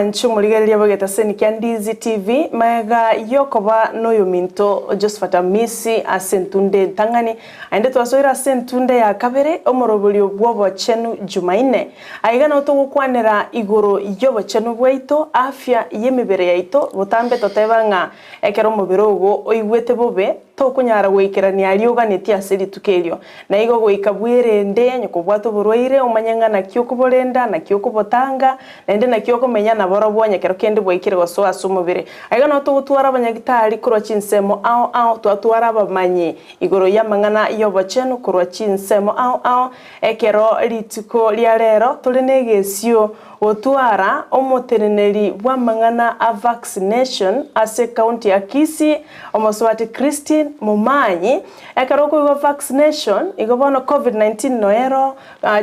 Mwanche omorigereria bw'egetaseni kia Ndizi TV, magega y'okoba noyominto Josephat Amisi ase entunde entang'ani, aende twasoire ase entunde ya kabere, omoroberio bw'obochenu Jumaine. Aiga nao togokwanera igoro y'obochenu bwaito, afya y'emebere yaito, botambe toteba ng'a ekero omobere ogo oigwete bobe, Tokonyara goikerania aria oganetie ase rituko erio. Na igo goika bwerende, onye kobwate oborwaire, omanye ng'a naki okoborenda, naki okobotanga, naende naki okomenya naborobwo onye kero kende bwaikire gosoa ase omobere. Aiga nao togotwara abanyagitari korwa chinsemo ao ao, twatwara abamanyi igoro y'amang'ana y'obochenu korwa chinsemo ao ao, ekero rituko ria rero tore negesio Gotwara omoteneneri bw'amang'ana a vaccination ase ekaunti ya Kisii, omosubati Christine Momanyi, ekero okoigwa vaccination, igo bono Covid-19 noero,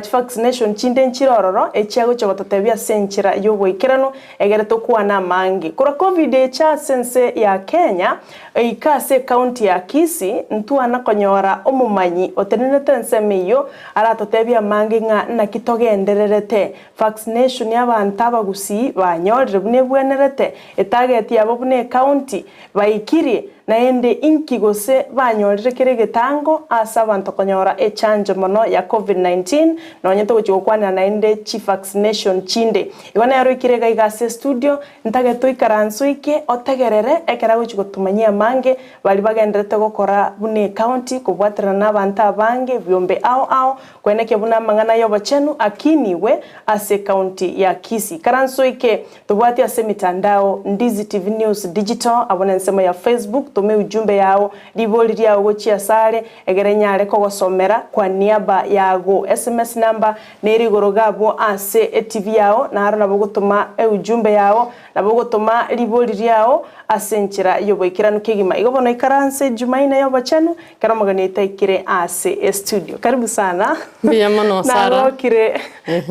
chivaccination chinde nchire ororo echiagochia gototebia ase enchera y'oboikeranu egere tokwane amange. Korwa Covid echa ase ense ya Kenya, eika ase ekaunti ya Kisii, ntwana konyora omomanyi otenenete ensemo eyio aratotebie amange ng'a naki togendererete Vaccination abanto abagusii banyorire buna ebwenerete, etarget yabo buna ecounty baikirie, naende inki gose banyorire kere egetango ase abanto konyora echanjo mono ya covid 19 nonye togochia gokwanera naende chi vaccination chinde. Igo nero oikire iga iga ase estudio, ntagete oikaranse oike otegerere ekero agochia gotomanyia amange baria bagendererete gokora buna ecounty kobwaterana na abanto abange ebiombe ao ao Kwenekia buna amang'ana y'obochenu akinigwe ase ekaunti ya Kisii. Karanso eke tobwati ase emitandao Ndizi TV News Digital abwo nensemo ya Facebook toma eujumbe yao ribori riao gochia asare egere nyare kogosomera kwa niaba yago. Sms number nere igoro iga abwo ase etv yao naro nabo ogotoma eujumbe yao Nabo ogotoma ribori riao ase enchera y'oboikeranu kegima. Igo bono ikaranse Jumaine y'obochenu, ekero omogeni oito aikire ase estudio. Karibu sana. Mbuya mono Sarah. Nagokire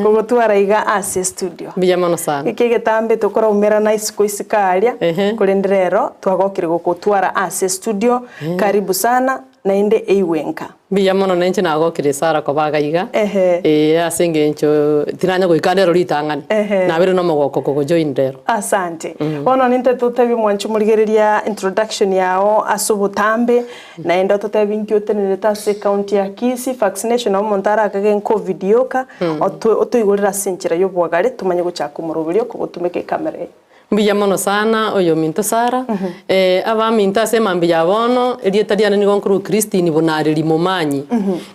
kogotwara iga ase estudio. Mbuya mono sana. Eke egetambe tokoraumerana isiko isiko aria, korende rero twagokire gokotwara ase estudio. Karibu sana. Naende eigwe nka. Mbuya mono nainche nagokire Sara koba iga iga, Ehe. ee ase engencho tinanya goika rero ritang'ani, Ehe. nabeire nomogoko kogojoin rero. Asante. Bono nintete totebie mwanche omorigereria introduction yao ase obotambe, naende ototebie inki otenerete ase ecounty ya Kisii, vaccination nabo omonto arakage covid yoka, oto otoigorere ase enchera ya obwagare tomanye gochaka omoroberio kogotumeka ecamera eye. Mbuya mono sana oyominto Sarah, abaminto ase emambia ya bono, erieta riane nigo nkorwa Christine Bonareri Momanyi.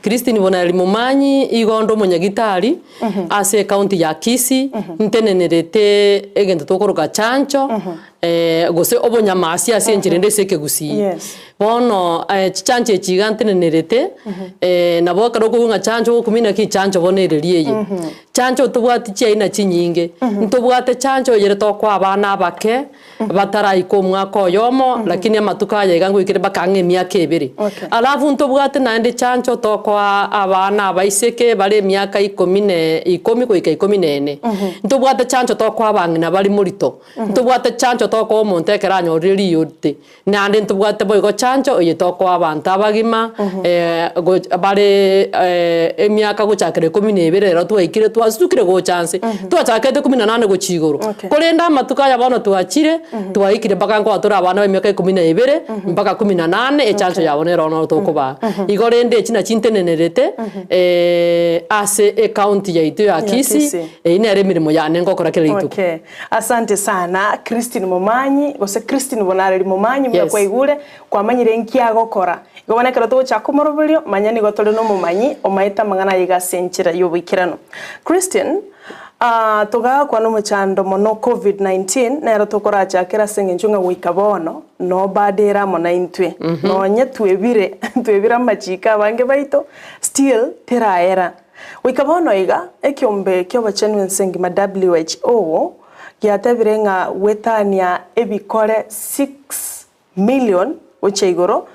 Christine Bonareri Momanyi igo onde omonyagitari ase ecounty ya Kisii, ntenenerete egento tokoroka chanjo gose obonyamasi ase enchera ende ase ekegusii. Yes. Bono chichanjo echi iga ntenenerete, nabo ekero okoigwa ng'a chanjo ogokumia naki chanjo bono ereri eye. Chanjo tobwati chiaina chinyinge, ntobwate chanjo eyere tokoa abana abake bataraika omwaka oyomo, lakini amatuko aya iga ngoikire mpaka ang'e emiaka ebere. Okay. Alafu ntobwate naende chanjo tokoa abana abaiseke bare emiaka ikomi ne ikomi goika ikomi na ene. Ntobwate chanjo tokoa abang'ina bare morito, ntobwate chanjo tokoa omonto ekero anyorire riyorite. Naende ntobwate boigo chancho eye tokoa abanto abagima bare emiaka gochakera ikomi na ebere ero twaikire twasukire gocha nse, twachakete kumi na nane gochia igoro. Okay. Korende amatuko aya bono twachire, twaikire mpaka nkoba tore abana ba emiaka ikomi na ebere, mpaka kumi na nane, echancho yabo nero noro tokobaa. Igo rende echi nachi ntenenerete ase ecounty yaito ya Ya Kisii, Kisii. eyio nere emeremo yane ngokora kera rituko. Okay. Asante sana Christine Momanyi, gose Christine Bonareri Momanyi buna Yes. kwaigure, kwamanyire inki agokora. Igo bono ekero togochaka omoroberio, manya nigo tore nomomanyi omaete amang'ana aye iga ase enchera y'oboikeranu. Christine, ah, togakwa nomochando mono Covid 19, nero tokorachakera ase eng'encho ng'a goika bono, no bado ere amo naintwe. Nonye twebire, twebire amachiko abange baito, still teraera. Goika bono iga, ekiombe ki'obochenu ense engima, WHO, giatebire ng'a goetania ebikore 6 million gochia igoro,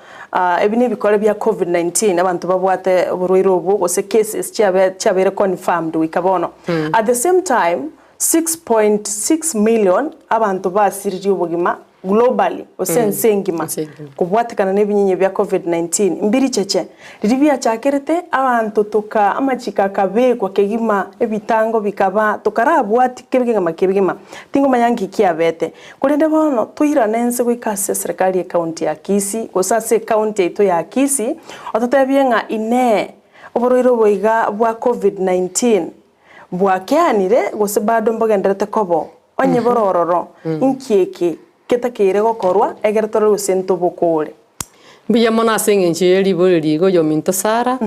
ebi nebikore bia Covid-19, abanto babwate oborwaire obwo gose cases chiabe chiabeire confirmed goika bono. At the same time, 6.6 million abanto basiririe obogima. globally gose ense engima Ense engima. kobwatekana na ebinyinyi bia Covid-19 mbiricheche. Riria biachakerete abanto toka amachiko akabekwa kegima ebitango bikaba tokarabwati kegima kegima tingomanya nki kiabete. Korende bono toirane ense goika ase eserekari ye county ya Kisii gose ase ecounty yaito ya Kisii ototebie ng'a inee oborwaire obo iga bwa Covid-19 bwakeanire gose bado mbogenderete koba onye bore ororo inki eke ketakeire gokorwa egere torore gose ntobokore. Mbuya mono ase eng'encho ye ribori rigo oyominto Sarah,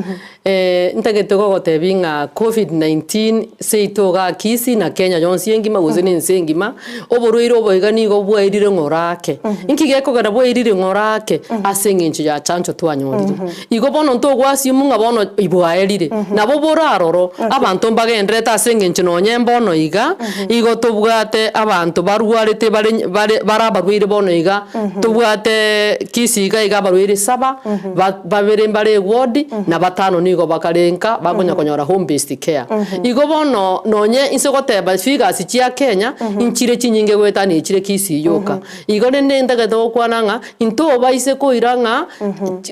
ntagete gogotebia ng'a Covid-19 seito igaa Kisii na Kenya yonsi engima gose na ense engima, oborwaire obo iga nigo bwairire ng'ora ake. Inki gekogera bwairire ng'ora ake? Ase eng'encho ya chanjo twanyorire. Igo bono ntogoassume ng'a bono bwaerire, nabo bore aroro, abanto mbagendererete ase eng'encho nonye mbono iga, igo tobwate abanto barwarete bare bare bare abarwaire bono iga, tobwate Kisii iga iga abarwaire saba, ba babere mbare eward, na batano nigo bakare nka bakonya konyora home based care. Igo bono nonye inse goteba figures chia Kenya, nchire chinyinge goetania echire Kisii yoka. Igo rende ntagete gokwana ng'a intobaise koira ng'a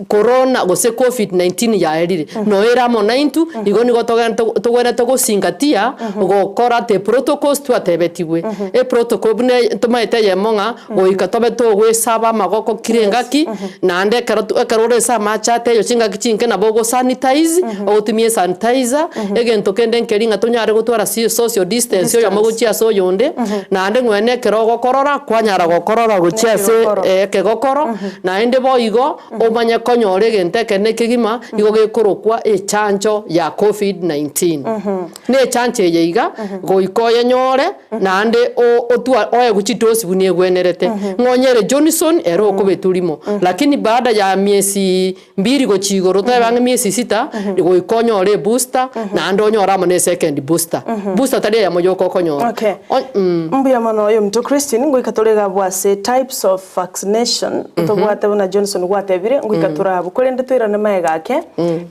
corona gose covid 19 yaerire, noyo ere amo naintwe, igo nigo togenete togwenerete gosingatia gokora the protocols twatebetigwe. Eprotocol buna tomaete eyemo ng'a goika tobe togoesaba amagoko kera engaki, naende ekero ekero ore ase amache ateyo chingaki chinke nabo ogosanitize, ogotumia esanitizer, egento kende nkeri ng'a tonyare gotwara si social distance oyomo gochia ase oyonde, naende ng'wene ekero ogokorora kwanyara gokorora gochia ase Ekegokoro. ekegokoro, naende boigo omanye konyora egento ekenene kegima igo gekorokwa echanjo ya covid 19. Na echanjo eye iga, goika oyenyore naende o- otwa oegwe chidosi buna egwenerete. Ng'onyere Johnson ere okobetwa rimo, lakini baada ya miezi mbiri gochia igoro toebe ang'e miezi sita, goika onyore ebooster naende onyore amo na esecond booster. Booster tari eyemo yoka okonyora. Okay. O- Mbuya mono oyominto Christine, ngoika tore iga abwo ase types of vaccination, tobwate buna Johnson gwatebire, ngoika tore abwo. Korende toirane magega ake,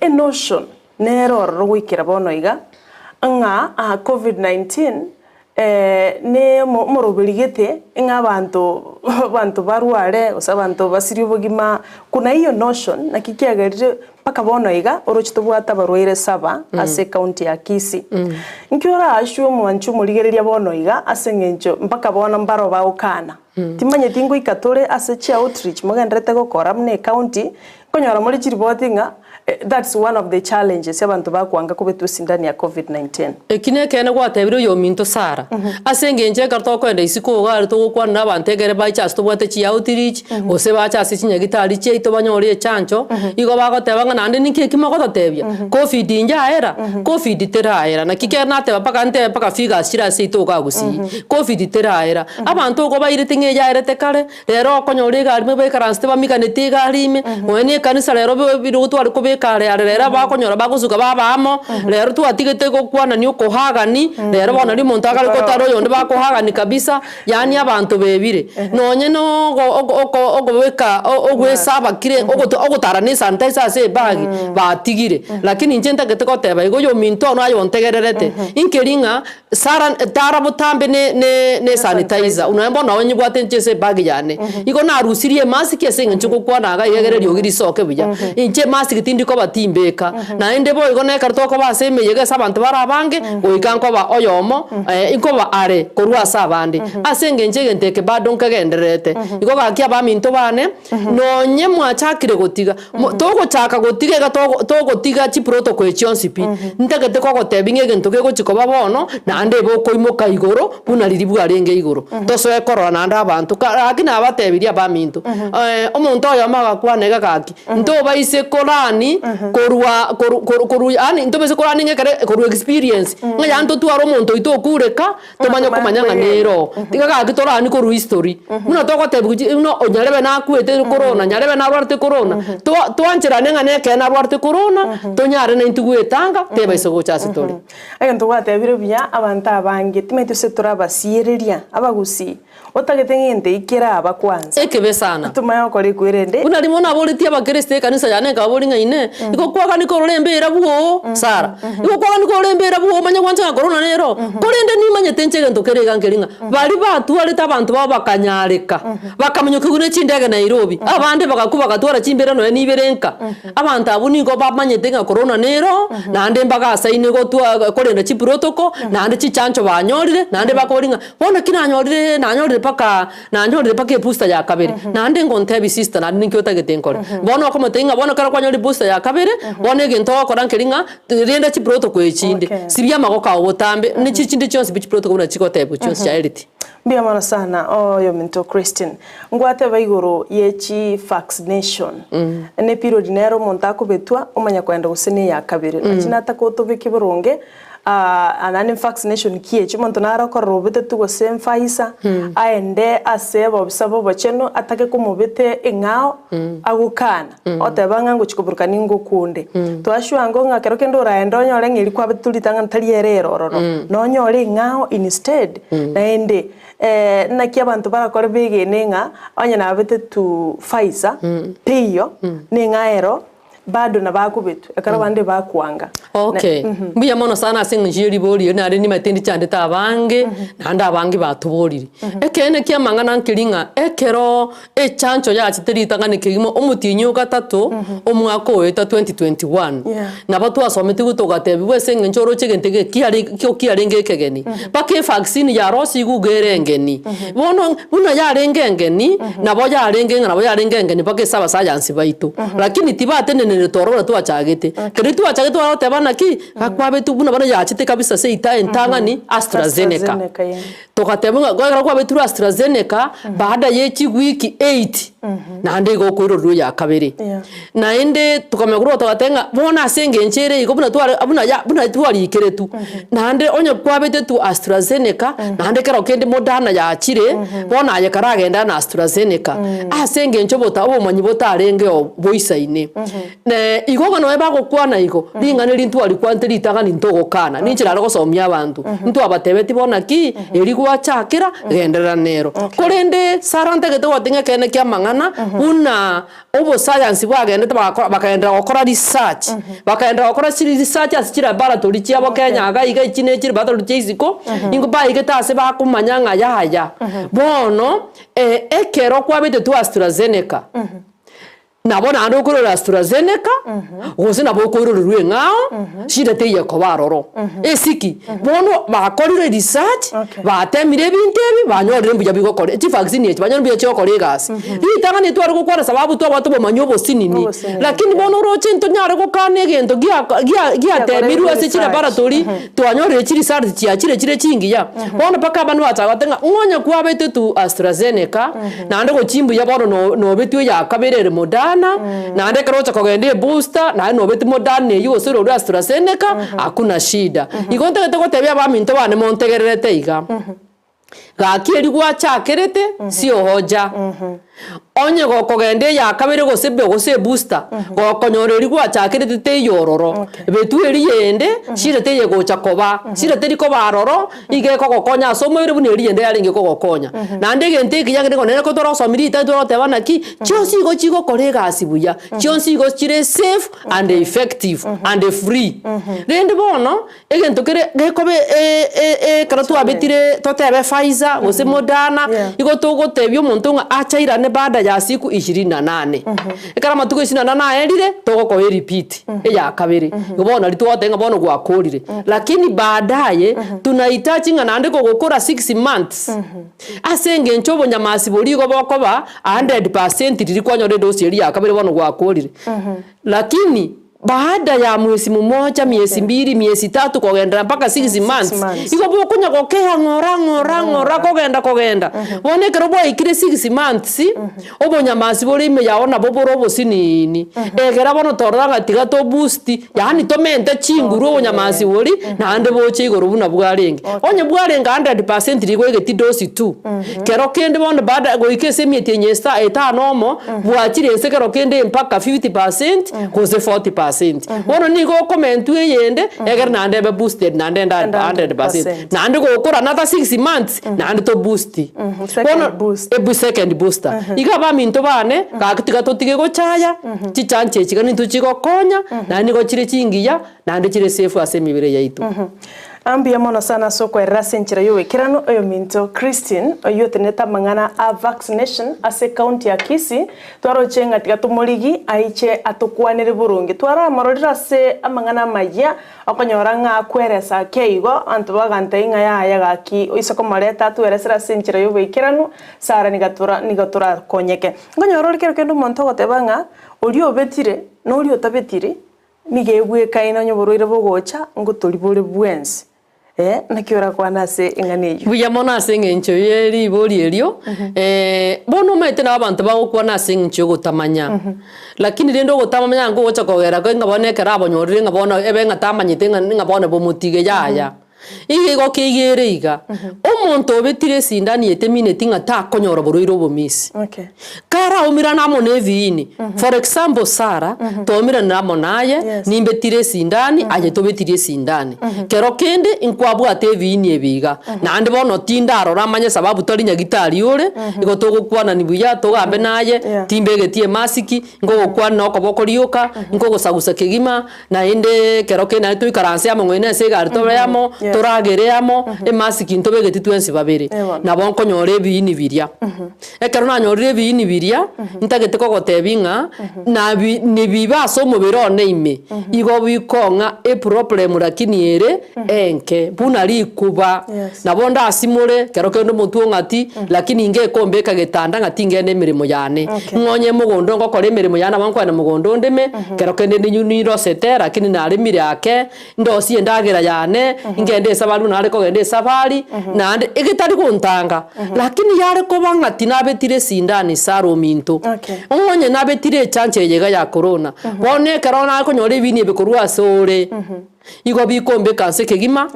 enotion Nere ororo goikera bono iga, ng'a aa Covid-19 ne omoroberi gete ng'a abanto abanto barware gose abanto basirie obogima, kuna hiyo notion naki kiagerire mpaka bono iga oroche tobwate abarwaire saba ase ecounty ya Kisii. Nki oraachwe omwanchi omorigereria bono iga ase eng'encho mpaka bono mbaro bagokana. Timanyeti ngoika tore ase chioutreach mogendererete gokora buna ecounty, Nkonyora more chiripoti ng'a that's one of the challenges abanto bakwanga kobetwa esindani ya covid 19. Eki nekeene gwatebire oyominto Sara, ase engencho ekero tokoenda isiko iga aria togokwana na abanto ekere baiche ase tobwate chioutreach, gose bache ase chinyagitari chiaito banyore echancho, igo bagoteba ng'a naende ninki eki mogototebia? Covid injaera? Covid teraera. Naki kere nateba mpaka ntebe mpaka figures chire ase seito igaa gusii, Covid teraera. Abanto igo bairete ng'a eyaerete kare, Rero okonyora egari ime baikaransete bamiganeti egari ime, nonya na ekanisa rero ebirogo tware kobeka are are rero abakonyora bagosuka baba amo, rero twatigete gokwanania okohagani, rero bono riria omonto agare gotara oyonde bakohagani kabisa, yaani abanto bebire. Nonye na ogo oko oko okobeka ogoesaba kire ogoto ogotara na esanitizer ase ebagi, batigire. Lakini inche ntagete goteba igo oyominto one ayontegererete, inkeri ng'a Sara tara botambe ne ne ne sanitizer, nonya bono nabo nyebwate inche ase ebag yane. Igo narusirie emask ase eng'encho ngokwana iga iga egere eriogi risoke buya. Inche emask tindi koba timbeka. Naende boigo na ekero tokoba ase emeyega ase abanto bare abange, goika nkoba oyomo nkoba are korwa ase abande. Ase eng'encho egento eke bado nkegendererete. Igo gaki abaminto bane, nonye mwachakire gotiga, Mo togochaka gotiga iga togo togotiga chiprotocol echi chionsi pi, ntagete kogotebia ng'a egento kegochi koba bono, naende ebe okoimoka igoro buna riria bwarenge igoro. Tosoe korora naende abanto ka lakini nabatebirie abaminto, omonto oyomo agakwana iga gaki, ntobaise korani korwa koru koru koru yaani ntobaise korani ng'a ekere korwa experience, ng'a yaani totware omonto oito okure ka, Tomanye komanya ng'a nere oo. Tiga gaki torani korwa history. Buna togotebiwa chi buna onyarebe nakwete corona, nyarebe narwarete corona, twa twancherane ng'a nekeene narwarete corona, tonyare naintwe gwetanga, tebaisa gocha ase tore. Egento gwatebire buya, abanto abange timanyeti gose torabasiereria, abagusii, otagete ng'a egento eki keraba kwanza. Ekebe sana. Tomanye gokora ekwerende. Buna rimo naboretie abakristo ekanisa yane nkababoria ng'a inee. Inee, igo kwagani korora embera bwoo Sara, igo kwagani korora embera bwoo omanye gwancha ng'a korona nero? Korende nimanyete inche egento kere iga nkeri ng'a baria batwarete abanto babo bakanyareka, bakaminyokiwa ne chindege Nairobi, abande bagakwa bagatwara chimbera nonya nibere nka. Abanto abwo nigo bamanyete ng'a korona nero, naende mbagasaine gotwa korenda chiprotocol, naende chichanjo banyorire, naende bakoboria ng'a bono ki nanyorire nanyorire mpaka Nanyorire mpaka ebooster ya kabere, naende ngontebi sister naende ninki otagete nkore. Bono okomotebia ng'a bono ekero kwanyorire booster ya kabere, bono egento ogokora nkeri ng'a renda chiprotocol echinde, Okay. sibia amagoko ao botambe, ne chiri chinde chionsi pi chiprotocol buna chigotebwa chionsi chia health. Mbuya mono sana oyominto Christine. Ngwateba igoro ye chi vaccination. Ne period nere omonto akobetwa omanya koenda gose ne eya kabere. Nachi nataka otobeke boronge Naende vaccination ki echi omonto nare okorora obetetwe gose Pfizer, aende ase obobisa bw'obochenu atake komobete eng'ao agokana, oteba ng'a ngochia koburukania ngokunde. Twashua ango ng'a kero kende oraende onyore ng'a eria kwabetetwe ritang'ani tari ere ere ororo, nonyore eng'ao instead. Naende naki abanto barakore begene ng'a onye nabetetwe Pfizer, teiyo, neng'ao ero. Bado nabakobetwe, ekero abande bakwanga. Okay, mbuya mono sana ase eng'encho ye ribori eri naende nimanyete ndichandete abange, naende abange batoborire. Ekeene kia amang'ana nkeri ng'a ekero echancho yachete ritang'ani kegima omotienyi o gatato, omwaka oeta 2021, Yeah. nabo twasometigwe togatebiwa ase eng'encho oroche egento eke kiare kio kiarenge ekegeni, mpaka evaccine yarosigwe iga ere engeni. Bono buna yarenge engeni, nabo yarenge ng'a nabo yarenge engeni mpaka ase abasayansi baito. Lakini tibatenenerete ororo buna twachagete. Keria twachagete twagoteba naki, gakwabetwe buna bono yachete kabisa ase eita entang'ani AstraZeneca. AstraZeneca, yeah. Togateba ng'a ekero kwabetirwe AstraZeneca, baada ye chiwiki eight, naende igo okoirorerwa eya kabere. Yeah. Naende tokamanya korwa togateba ng'a bono ase engencho ere igo buna tware buna ya buna twarikeretwe, naende onye kwabetetwe AstraZeneca, naende ekero kende Moderna yachire, bono aye karagenda na AstraZeneca, ase engencho bota obomanyi botarengeo boisaine. Ne igo bono nonye bagokwana igo, ring'ana eri ntwarikwanete ritang'ani ntogokana, ninche nare gosomia abanto, ntwabatebetie bono naki, eri gwachakera, genderera nero. Korende Sarah ntagete goting'a ekeene kia amang'ana, buna Obosayansi bwagendete bagakora bakagenderera gokora research, bakagenderera gokora chiri research ase chilaboratory chiabo Kenya iga iga echi ne chilaboratory chia isiko, nigo baigete ase bakomanya ng'a yaya. Bono ekero kwabetetwe AstraZeneca, nabo naende okorora AstraZeneca, gose nabo okoirorerwa eng'ao, shida teiyo ekoba aroro. Esiki, bono bakorire research, Okay. batemire ebinto ebi, banyorire mbuya bigokora chivaccine echi, banyorire mbuya chigokora egasi. Ritang'ani tware gokwana sababu twabwate obomanyi obosinini, Obosinini, lakini yeah. bono oroche ntonyare gokana egento gia- gia- giatemirwe ase research. chilaboratory, twanyorire chiresults chiachire chire chingiya. Bono mpaka abandu bagachaka goteba ng'a ng'onye kwabete tu AstraZeneca, naende gochia mbuya bono no- nobetwe eya kabere ere Moderna, naende ekero ogocha kogenda ebooster, naende nobetwe Moderna eywo gose ororwe AstraZeneca, hakuna shida. Igo ntagete gotebia abaminto bane montegererete iga, gaki eria gwachakerete siohoja, onye gokogenda eya kabere gose be gose ebooster, gokonyora eria gwachakerete teiyo ororo, betwe eria yende, shida teiyo egocha koba, shida teri koba aroro. Igo ekogokonya ase omoerio buna eria ende yarenge kogokonya. Naende egento ekiya kende nere kotorosomi ritang'ani togoteba naki, chionsi igo chigokora egasi buya, chionsi igo chire safe and effective and free. Rende bono, egento kere gekoba ekero twabetire totebe Pfizer gose Moderna, igo togotebia omonto ng'a ache airane baada ya siku ishirini na nane. Ekero amatuko ishirini na nane aerire, togokoa erepeat eya kabere, igo bono nario togoteba ng'a bono gwakorire. Lakini baadaye, tunahitaji ng'a naende kogokora six months, ase eng'encho obonyamasi boria igo bokoba 100% riria kwanyora edosi eria ya kabere bono gwakorire. Lakini baada ya mwezi mmoja, miezi mbili, miezi tatu kogenderera mpaka six months, months. igo bokonya gokea ng'ora ng'ora ng'ora kogenda kogenda. Bono ekero bwaikire six months, obonyamasi bore ime yao nabo bore obosiniini, egera bono torora ng'a tiga to boost, yaani tomente chinguru obonyamasi boria, naende boche igoro buna bwarenge. Onye bwarenge 100% rigo egeti dosi tu, kero kende bono baada goika ase emieti enye esa etano omo, bwachire inse kero kende mpaka 50% gose 40%. 100%. Bono nigo okomentwa eyende, egere naende ebe boosted naende ende 100%. Naende gokora another 6 months, naende to boost. Second boost. Ebu second booster. Iga abaminto bane, gaki tiga totige gochaya, chichanjo echi iga nintwe chigokonya, naende nigo chire chingiya, naende chire safe ase emebere yaito. Mbuya mono sana ase okoerera ase enchera y'oboikeranu oyominto Christine, oyio otenenete amang'ana a vaccination ase ecounty ya Kisii, twaroche ng'a tiga tomorigi aiche atokwanere boronge. Twaramororire ase amang'ana amayia okonyora ng'a akweresa ake igo, abanto bagantebia ng'a yaya gaki oise komoreta atweresere ase enchera y'oboikeranu, Sarah niga tora nigo torakonyeke. Nkonyora ore kero kende omonto ogoteba ng'a oria obetire na oria otabetiri, Nigo egwekaine onye oborwaire bogocha, ngotori bore bwensi. Ee, naki orakwane ase eng'ana eyio? Buya mono ase eng'encho ye ribori erio, bono omanyete nabo abanto bagokwana ase eng'encho yogotamanya, lakini rende ogotamanya nkogocha kogera ng'a bono ekero abonyorire ng'a bono ebe ng'a tamanyete ng'a ng'a bono bomotige yaya. Iga igo keigere iga, omonto obetire esindani etemineti ng'a takonyora oborwaire obomisi. Okay. Karaumerane amo na ebiini, for example Sarah, twaumeranire amo naye, Yes. nimbetire esindani, aye tobetirie esindani. Kero kende nkwabwate ebiini ebi iga, naende bono tindarora manye sababu tari nyagitari ore, igo togokwanani buya, togambe naye, Yeah. timbegetie emasiki, nkogokwana na okoboko rioka, nkogosagusa kegima, Naende ekero kende naende toikaranse amo ng'oine ase egari tobe amo, Yes. toragere amo, emasiki ntobegeti twensi babere. Eeh. Nabo nkonyora ebiini biria. Ekero nanyorire ebiini biria, ntagete kogotebia ng'a, nabi nibibe ase omobere one ime, igo bikong'a eproblem lakini ere enke, buna rikuba. Yes. Nabo ndasimore, kero kende omotwe ong'ati, lakini ngekombeka getanda ng'a tingenda emeremo yane. Okay. Ng'onye mogondo ngokora emeremo yane nabo nkoenda mogondo ndeme, kero kende ninyu nirosete lakini naremire ake, ndosie endagera yane, ngende esabari buna nare kogenda esabari, naende egetari gontanga. Lakini yare koba ng'a tinabetire esindani Sarah ominto, Okay. onye nabetire echanjo eye iga ya corona, bono ekero nakonyora ebiini ebi korwa ase ore. Igo bikombeka nse kegima,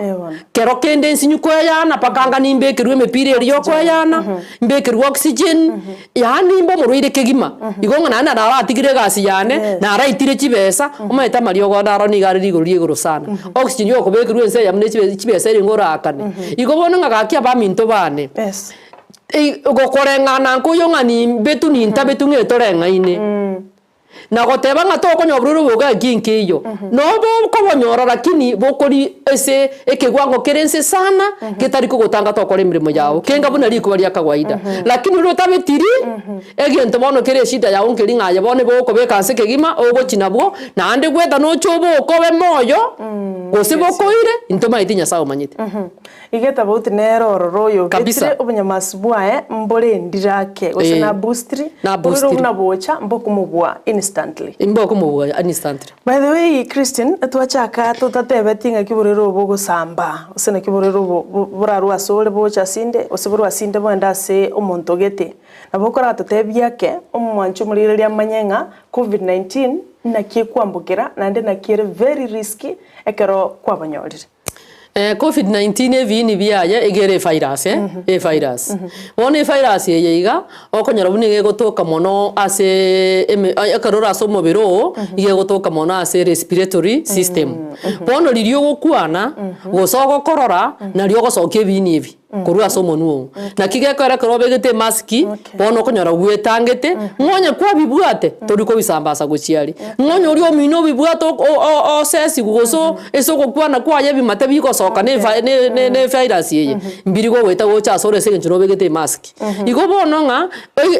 kero kende nsinyu koeyana mpaka anga nimbekerwe emepira eria yokoeyana, mbekerwe oxygen, yaani nimbe omorwaire kegima. Igo ng'a naende naratigire egasi yane, naraitire chibesa, omanyete amariogo ande aro nigo are rigoro ria igoro sana. Oxygen yokobekerwa ense eyemo ne chibe chibesa erenge oraakane. Igo bono ng'a gaki abaminto bane, gokoreng'ana nkoyo ng'a nimbetu nintabetu ng'a etoreng'aine. Na goteba ng'a tokonyora oborwaire obo gaki nkeiyo, nobo okobonyora lakini bokori ase ekewango kere inse sana, getari kogotanga tokora emeremo yao, kenga buna rikuba ria kawaida. Lakini oria otabetiri, egento bono kere eshida yao nkeri ng'a aye bono igo okobeka ase kegima, ogochi nabwo, naende gweta noche oboke obe moyo, gose bokoire, intomaeti Nyasaye omanyete. Iga etabauti nere ororo oyo Kabisa. obetire obonyamasi bwaye mborendire ake, gose Eh, nabustiri, nabustiri. bororo buna bocha mbokomobua instantly. Imbokomobua instantly. By the way Christine, twachaka totatebeti ng'aki bororo obo bogosamba, gose naki bororo obo bo- borarwe asore boche asinde, gose borwe asinde bogende ase omonto gete. Nabo okoratotebie ake, omwanche omorigereria amanye ng'a covid 19 naki ekwambukera naende naki ere very risky ekero kwabanyorire. Covid 19 ebiini biaye iga ere evirus eh, evirus. Bono evirus eye iga, okonyora buna iga egotoka mono ase eme ekero ore ase omobere oo, iga egotoka mono ase respiratory system. Bono riria ogokwana, gose ogokorora, nario ogosokia ebiini ebi. Korwa ase omonwa oo. Naki gekogera ekero obegete emaski, bono okonyora gwetangete, ng'a onye kwabibwate, tori kobisambasa gochia aria. Ng'a onye oria omino obibwate osesigwe gose ase ogokwana kwaye ebimate bigosoka na evi ne ne evirus eye, mbiri gogoeta gocha asore ase eng'encho nobegete emaski. Igo bono ng'a,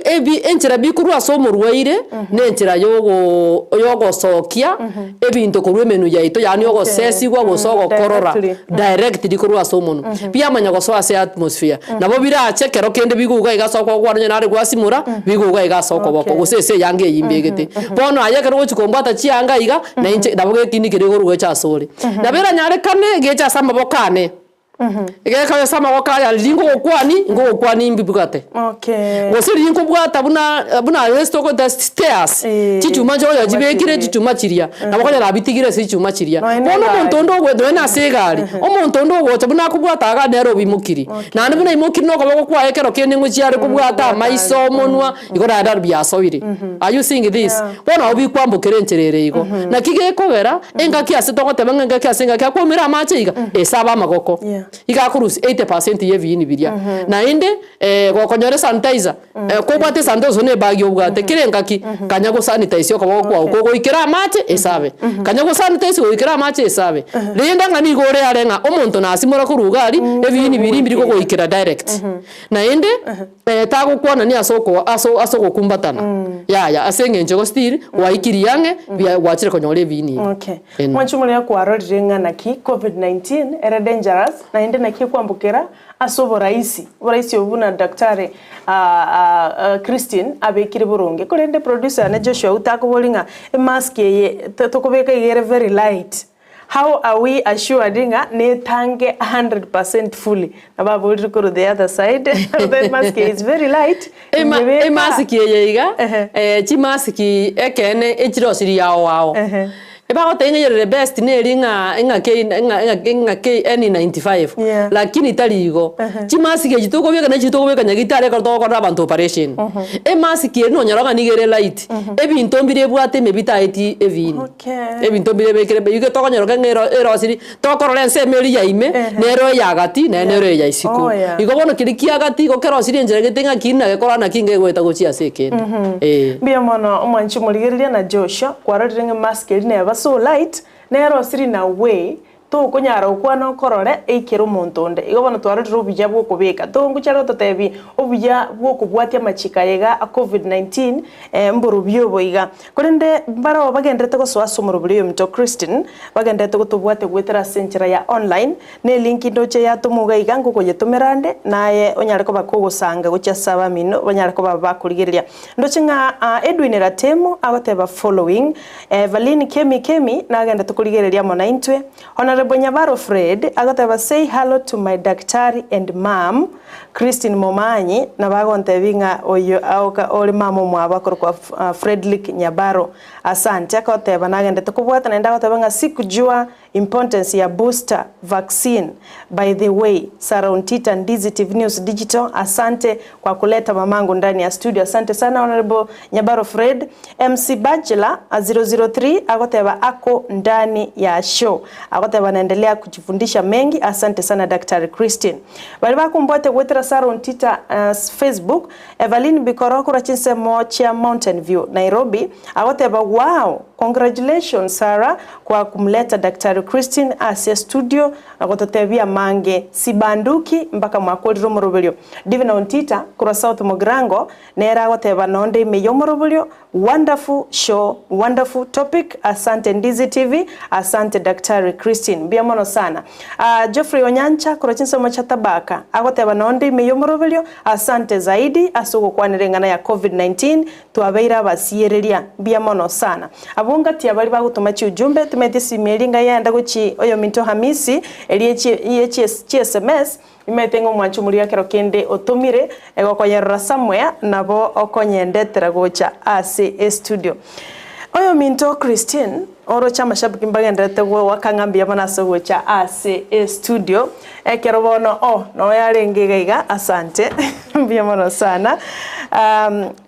ebi enchera bikorwa ase omorwaire, na enchera yogo yogosokia ebinto korwa emenwa yaito, yaani ogosesigwa gose ogokorora directly korwa ase omonwa, biamanya gosoa ase atmosphere. Nabo birache ekero kende bigouga iga ase okogwana onye nare gwasimora, bigouga iga ase okoboko gose ase eyanga eyio mbegete. Bono aye ekero ogochia kombwata chianga iga, na inche nabo gekini keria ekorwa gocha asore. Nabo eranyarekane geche ase amaboko ane. Egekora ase amagoko aya riria ngogokwani, ngogokwani mbibwate. Okay. Gose riria nkobwata buna buna ase togoeta stairs, Eh. chichuma nchire onye chibekire Chichuma chichuma chiria, nabo okonyora abitigire ase chichuma chiria. Nonya na Bono omonto egari. onde ogoeta nonya na ase egari, omonto onde ogocha buna akobwata iga nere oboimokirie. Naende buna aimokirie na okoboko kwaye ekero kende ngochia are kobwata amaiso, omonwa, igo naende aria biasoire. Are you seeing this? Yeah. Bono nabo bikwambokera enchera ere igo. Naki gekogera, engaki ase togoteba ng'a engaki ase engaki akwaumera amache iga, esabe amagoko. Yeah. Iga akorusia 80% ya ebiini biria. Naende, gokonyora esanitizer, kobwate esanitizer gose na ebag obwate, kera engaki, kanya gosanitize okoboko kwago, kogoikera amache, esabe. Kanya gosanitize goikera amache esabe. Rende ng'a nigo ore are ng'a omonto nasimora korwa iga aria, ebiini biria mbiri kogoikera direct. Naende, tagokwanania ase oko ase ase ogokumbatana, yaya, ase eng'encho igo still, gwaikirie ang'e, bia gwachire konyora ebiini ebi. Okay. Eno. Mwanche omoria kwarorire ng'a naki covid 19 ere dangerous naende naki ekwambokera ase oboraisi, oboraisi obwo buna daktari Christine abekire boronge. Korende producer one Joshua otakobori ng'a emask eye tokobeka iga ere very light, how are we assured ng'a netange 100% fully? Nabo aborire korwa the other side, the mask eye is very light, Ema nyebeka. emask eye iga, Ehe. chimask ekeene echirosiri ao ao. Ehe. Ebagotebia ng'a eyere the best neri ng'a ng'a K ng'a ng'a KN95 Yeah. lakini tari igo. Chimasiki echi tokobeka na echi tokobeka nyagitari ekero togokorera abanto operation. Emasiki eri nonyora ng'a nigo ere light, ebinto mbire ebwate ime bitaeti ebiini. Okay. Ebinto mbire ebekire igo tokonyora ng'a ero erosiri, tokorora ensemo eria ya ime, nero eya gati, naende nero eya isiko. Oh, yeah. Igo bono keria kia gati igo kerosirie enchera gete ng'aki nagekora naki ngegoeta gochia ase ekende, eh. Mbuya mono omwanchi omorigereria na Joshua, kwarorire ng'a emask eria neba so light, nerosiri na way, tokonyara gokwana okorore eikere omonto onde. Igo bono twarorire obuya bwa okobeka. Tongochia gototebia obuya bwa okobwatia amachiko aya iga a covid 19, mborobio obo iga. Korende mbarabwo bagendererete gosoa ase omorobori oyominto Christine, bagendererete gotobwatia goetera ase enchera ya online, na elinki ndoche yatomwa iga iga ngokoyetomera ande, naye onyare koba kogosanga gochia ase abamino banyare koba bakorigereria. Ndoche ng'a Edwin Ratemo agoteba following, Evaline Kemi Kemi nagenderete korigereria amo naintwe, Honourable Nyabaro Fred agoteba say hallo to my daktari and mum, Christine Momanyi nabo agontebia ng'a oyo aoka ore mama omwabo akorokwa Fredlick Nyabaro. Asante agoteba nagendete kobwata naende agoteba ng'a sikujua importance ya booster vaccine by the way Sarah Ontita Ndizi TV News Digital asante kwa kuleta mamangu ndani ya studio asante sana Honourable Nyabaro Fred. MC Bachelor 003 agoteba ako ndani ya show agoteba naendelea kujifundisha mengi asante sana Daktari Christine. Baria bakombwate goetera Sarah Ontita Facebook, Evaline Bikoro korwa chinsemo chia Mountain View, Nairobi, agoteba Wow! Congratulations Sarah kwa kumleta Daktari Christine ase studio na gototebia amange. Sibanduki mpaka mwakorire omoroberio. Divina Ontita korwa South Mugirango nere agoteba nonde ime y'omoroberio, Wonderful show, wonderful topic, asante Ndizi TV, asante Daktari Christine, mbuya mono sana. Ah, Geoffrey Onyancha korwa chinsemo chia Tabaka agoteba nonde ime y'omoroberio, asante zaidi ase ogokwanera eng'ana ya Covid 19, twabeire abasiereria, mbuya mono sana. Abwo ngati baria bagotoma chiujumbe, timanyeti esimi eria ng'a yaenda gochi oyominto Hamisi, eria echi ye chi sms, Nimanyete ng'a omwancho omoria ekero kende otomire, egokonyerora somewhere, nabo okonyendetera gocha ase estudio. Oyominto Christine, oroche amashabiki mbagendererete goaka ng'a mbuya mono ase ogocha ase estudio, ekero bono oh noyo arenge iga iga, asante, mbuya mono sana.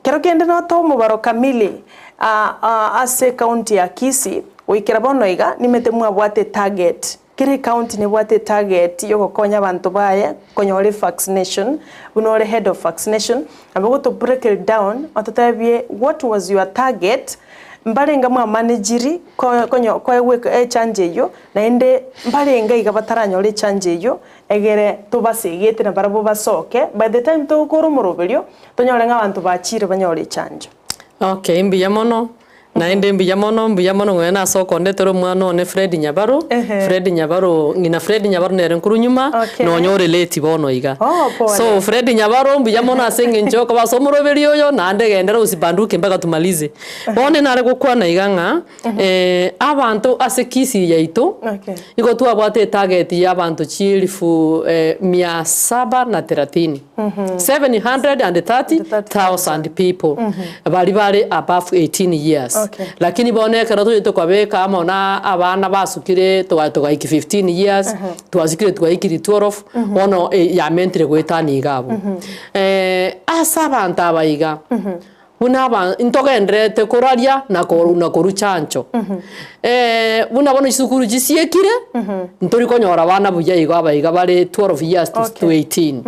Kero kende notoe omobaro kamili ase ecounty ya Kisii, goikera bono iga, nimanyete mwabwate etarget. Kera ecounty nebwate etarget yogokonya abanto baye konyora evaccination, buna ore head of vaccination, nabo ogoto break it down ototebie what was your target, mbarenge mwamanagiri ko konyo koegwa echanjo eyio, naende mbarenge iga bataranyora echanjo eyio, egere tobasegete na barabwo basoke, by the time togokora omoroberio, tonyore ng'a abanto bachire banyore echanjo. Okay, mbuya mono. Naende mbuya mono, mbuya mono nonya nase okondetera omwana one Fred Nyabaro, Ehe. Fred Nyabaro, ng'ina Fred Nyabaro nere nkorwa nyuma, Okay. nonya ore late bono iga. Oh, pole. So Fred Nyabaro mbuya mono ase eng'encho yokoba ase omoroberi oyo, naende gendera usibanduke mpaka tumalize. Bono nare gokwana iga ng'a, abanto ase Kisii yaito, Okay. igo twabwate etarget ya abanto chielfu mia saba na thelathini, 730,000 people baria bare above 18 years. Okay. Lakini bono ekero tochete kobeka amo na abana basukire toga togaiki 15 years, twasukire twaikiri 12, bono yamentire goetania iga abwo. Ase abanto aba iga, Buna aba ntogendererete koraria na koru na korwa chancho. Buna bono chisukuru chisiekire, ntori konyora abana buya igo abaiga bare 12 years to to Okay. 18.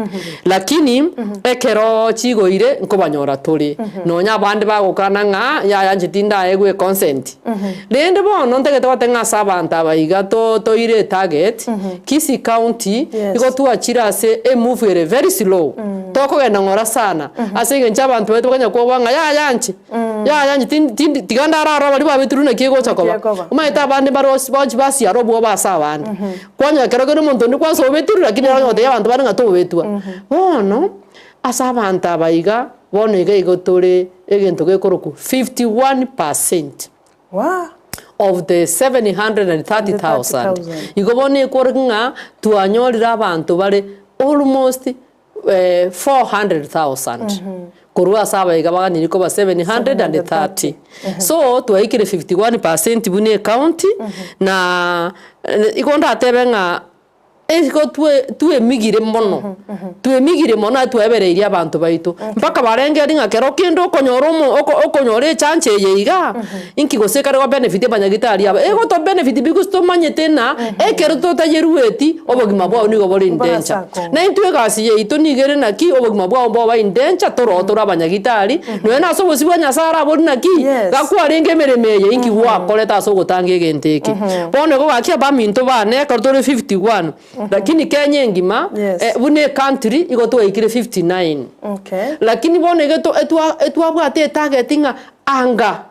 Lakini ekero chigoire nkobanyora tore, nonya abande bagokana ng'a yaya inche tindaegwa econsent. Rende bono ntagete goteba ng'a ase abanto aba iga to toire etarget, Kisii County, Yes. igo twachire ase emove ere very slow. Tokogenda ng'ora sana, ase eng'encho abanto baito bakanya kwoboa ng'a yaya inche, yaya inche tin tindi tiga ndararore baria babetirwe naki egocha Naki koba. ekoba. Omanyete abande mbare osi bonsi basiara obwoba ase abande. Kwanyora kero kende omonto onde kwansa obetirwe lakini nere ogotebia abanto bande ng'a tobetwa. Bono, ase abanto aba iga, bono iga igo tore egento gekorokwa 51%. Waa! Of the 730,000. Igo bono ekorokia ng'a twanyorire abanto bare almost 400,000 korwa ase abaiga baganiri koba 730. So twaikire 51% buna ecounty na igo ndatebe ng'a igo twe twemigire mono, twemigire mono naye twebereirie abanto baito mpaka barengereria ng'a kero kende okonyora omo oko okonyora echanche eye igaa, inki gose ekare go benefit abanyagitari aba, egoto benefit because tomanyete ng'a ekero totayerueti obogima bwao nigo bore in danger. Na intwe egasi yaito nigo ere naki obogima bwao mboba in danger toroho tore abanyagitari, nonya na ase obosio bwa Nyasaye arabori naki, Yes. gakwarenge emeremo eye inki gwakorete ase ogotanga egento eke. Bono igo gaki abaminto bane ekero tore 51, lakini Kenya engima Yes. eh, buna ecountry igo twaikire 59. Okay. Lakini bono iga eto etwa etwabwate etarget ng'a anga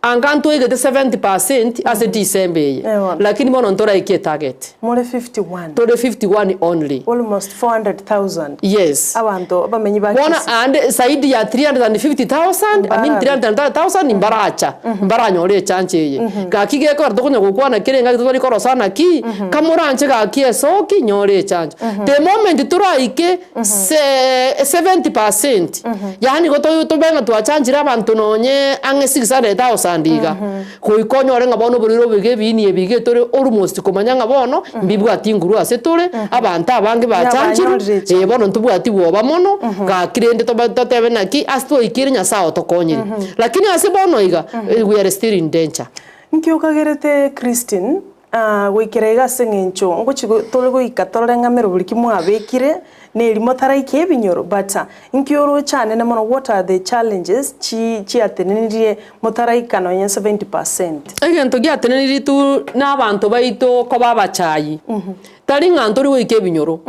anga ntwaigete 70% ase December eye, Eeh. lakini bono ntoraike etarget. More 51. Tore 51 only. Almost 400,000. Yes. Abanto abamenyi ba Bono Kisii. aande zaidi ya 350,000, I mean Mbarabe. 330,000 mbaracha, mbaranyore echanche eye. Gaki gekogera tokonya gokwana kera engaki totari korosa naki, kamoranche gaki esoki nyore echancho. The moment toraike se 70%, yaani igo to tobe ng'a twachanchire abanto nonye ang'e 600,000 iga, goika onyore ng'a bono oborwaire obo iga ebiini ebi iga etore almost komanya ng'a bono, mbibwati nguru ase tore, abanto abange bachanchirwe, Nabanyorire eh bono ntobwati bwoba mono, gaki rende tobe totebe naki ase twaikire Nyasaye otokonyire. Lakini ase bono iga, we are still in danger. Nki okagerete Christine goikera iga ase eng'encho ngochi tore goika torore ng'a merobori ki mwabekire neri motaraika ebinyoro but nki oroche anene mono what are the challenges chi chiatenenirie motaraika nonye 70%? Egento giatenenirie tu na abanto baito koba abachayi, tari ng'a ntori goika ebinyoro.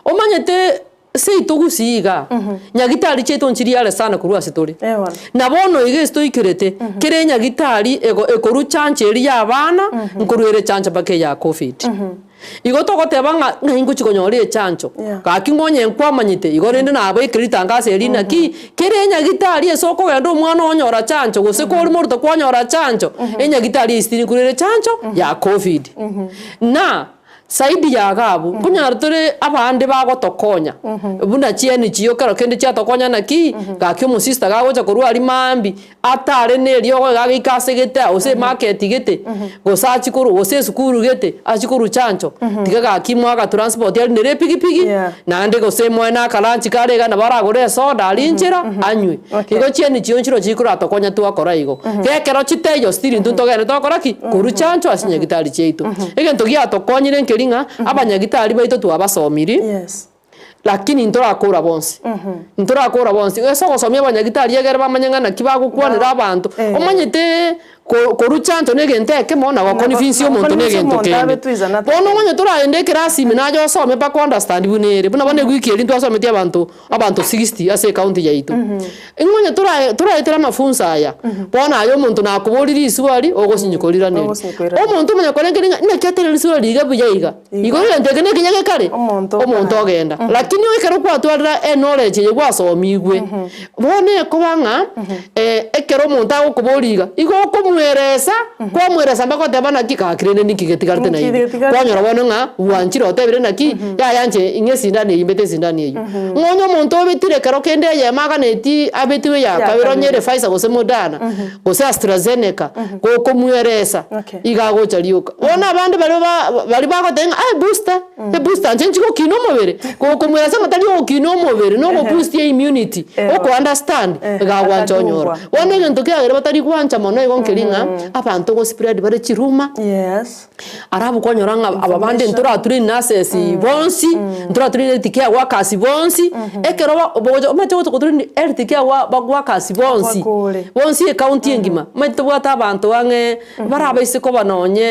Omanyete Seito gusii igaa, nyagitari chiaito nchiria are sana korwa ase tore. Na bono iga ase toikerete, kera enyagitari ego ekorwa chancho eria ya abana, nkorwa ere chancho mpaka eya covid. Igo togoteba ng'a ng'ai ngochi konyora echancho, gaki ng'a onye nkwamanyete, igo rende nabaikire ritangaso eri naki, kera enyagitari ase okogenda omwana onyora chancho gose kore morito kwanyora chancho, enyagitari eyio still nkorwa ere chancho ya covid. Na. Zaidi ya iga abwo, nkonyara tore abande bagotokonya, buna chiNGO kero kende chiatokonya naki, gaki omosista gagocha korwa aria maambia, atare na eriogo iga ageika ase gete gose emarket gete, gose achie korwa gose esukuru gete, achie korwa chancho, tiga gaki moe agatransport aria nere epigipigi, Yeah. naende gose moe na akalanchi kare iga nabo aragore esoda aria nchera, anywe. Okay. Igo chiNGO nchiro chikoratokonya twakora igo. Gekero chitaiyo still intwe ntogende tokora ki? Korwa chancho ase chinyagitari chiaito. Egento giatokonyire nkeri ng'a, abanyagitari baito twabasomiri, Yes. Lakini ntorakora bonsi, ntorakora bonsi. Ase ogosomia abanyagitari egere bamanye ng'a naki bagokwanera abanto, omanyete ko korwa chanjo na egento ekemo na goconvince omonto na egento kende. Bono omanye toragende ekerasi ime naye osome mpaka o understand buna ere. Buna bono ewiki eria ntwasometie abanto abanto 60 ase ecounty yaito. Ing'o onye tora toraetere amafunso aya, bono aye omonto nakoboria riswali, ogosinywa koriraneria. Omonto omanya korengereria ng'a naki atere riswali riria buya iga. Igo egento eke nekinya gekare, Omonto omonto ogenda. Lakini ekero kwatwarire eknowledge eye gwasomigwe, bono ekoba ng'a ekero omonto agokoboria iga, igo okomweresa, kwamweresa mpaka oteba naki gaki rende ninki getigarete Ninki naende. getigarete? Kwanyora bono ng'a bwanchire otebire naki, yaya inche ing'e esindani eyio mbete esindani eyio. Ng'a onye omonto obetire ekero kende eyemo aganetie abetiwe ya Ya kabere onye kabere. ere Pfizer gose Moderna, gose AstraZeneca, gokomweresa. Okay. Iga agocha rioka. Bono abande baria ba baria bagoteba ng'a aye booster, ebooster inche nchigokina omobere, gokomwera ase ng'a tari ogokina omobere, na ogoboostia immunity, oko understand, iga agwancha onyora. Bono egento kiagera batari gwancha mono igo nkeri ng'a, abanto gospread bare chiruma, Yes. Alafu kwanyora ng'a aba bande ntoratrain nurses bonsi, ntoratrain health care workers bonsi, ekero ba bogocha omanyete gocha gotrain health care wa workers bonsi, Bakore. bonsi ecounty engima, omanyete tobwate abanto ang'e barabaise koba nonye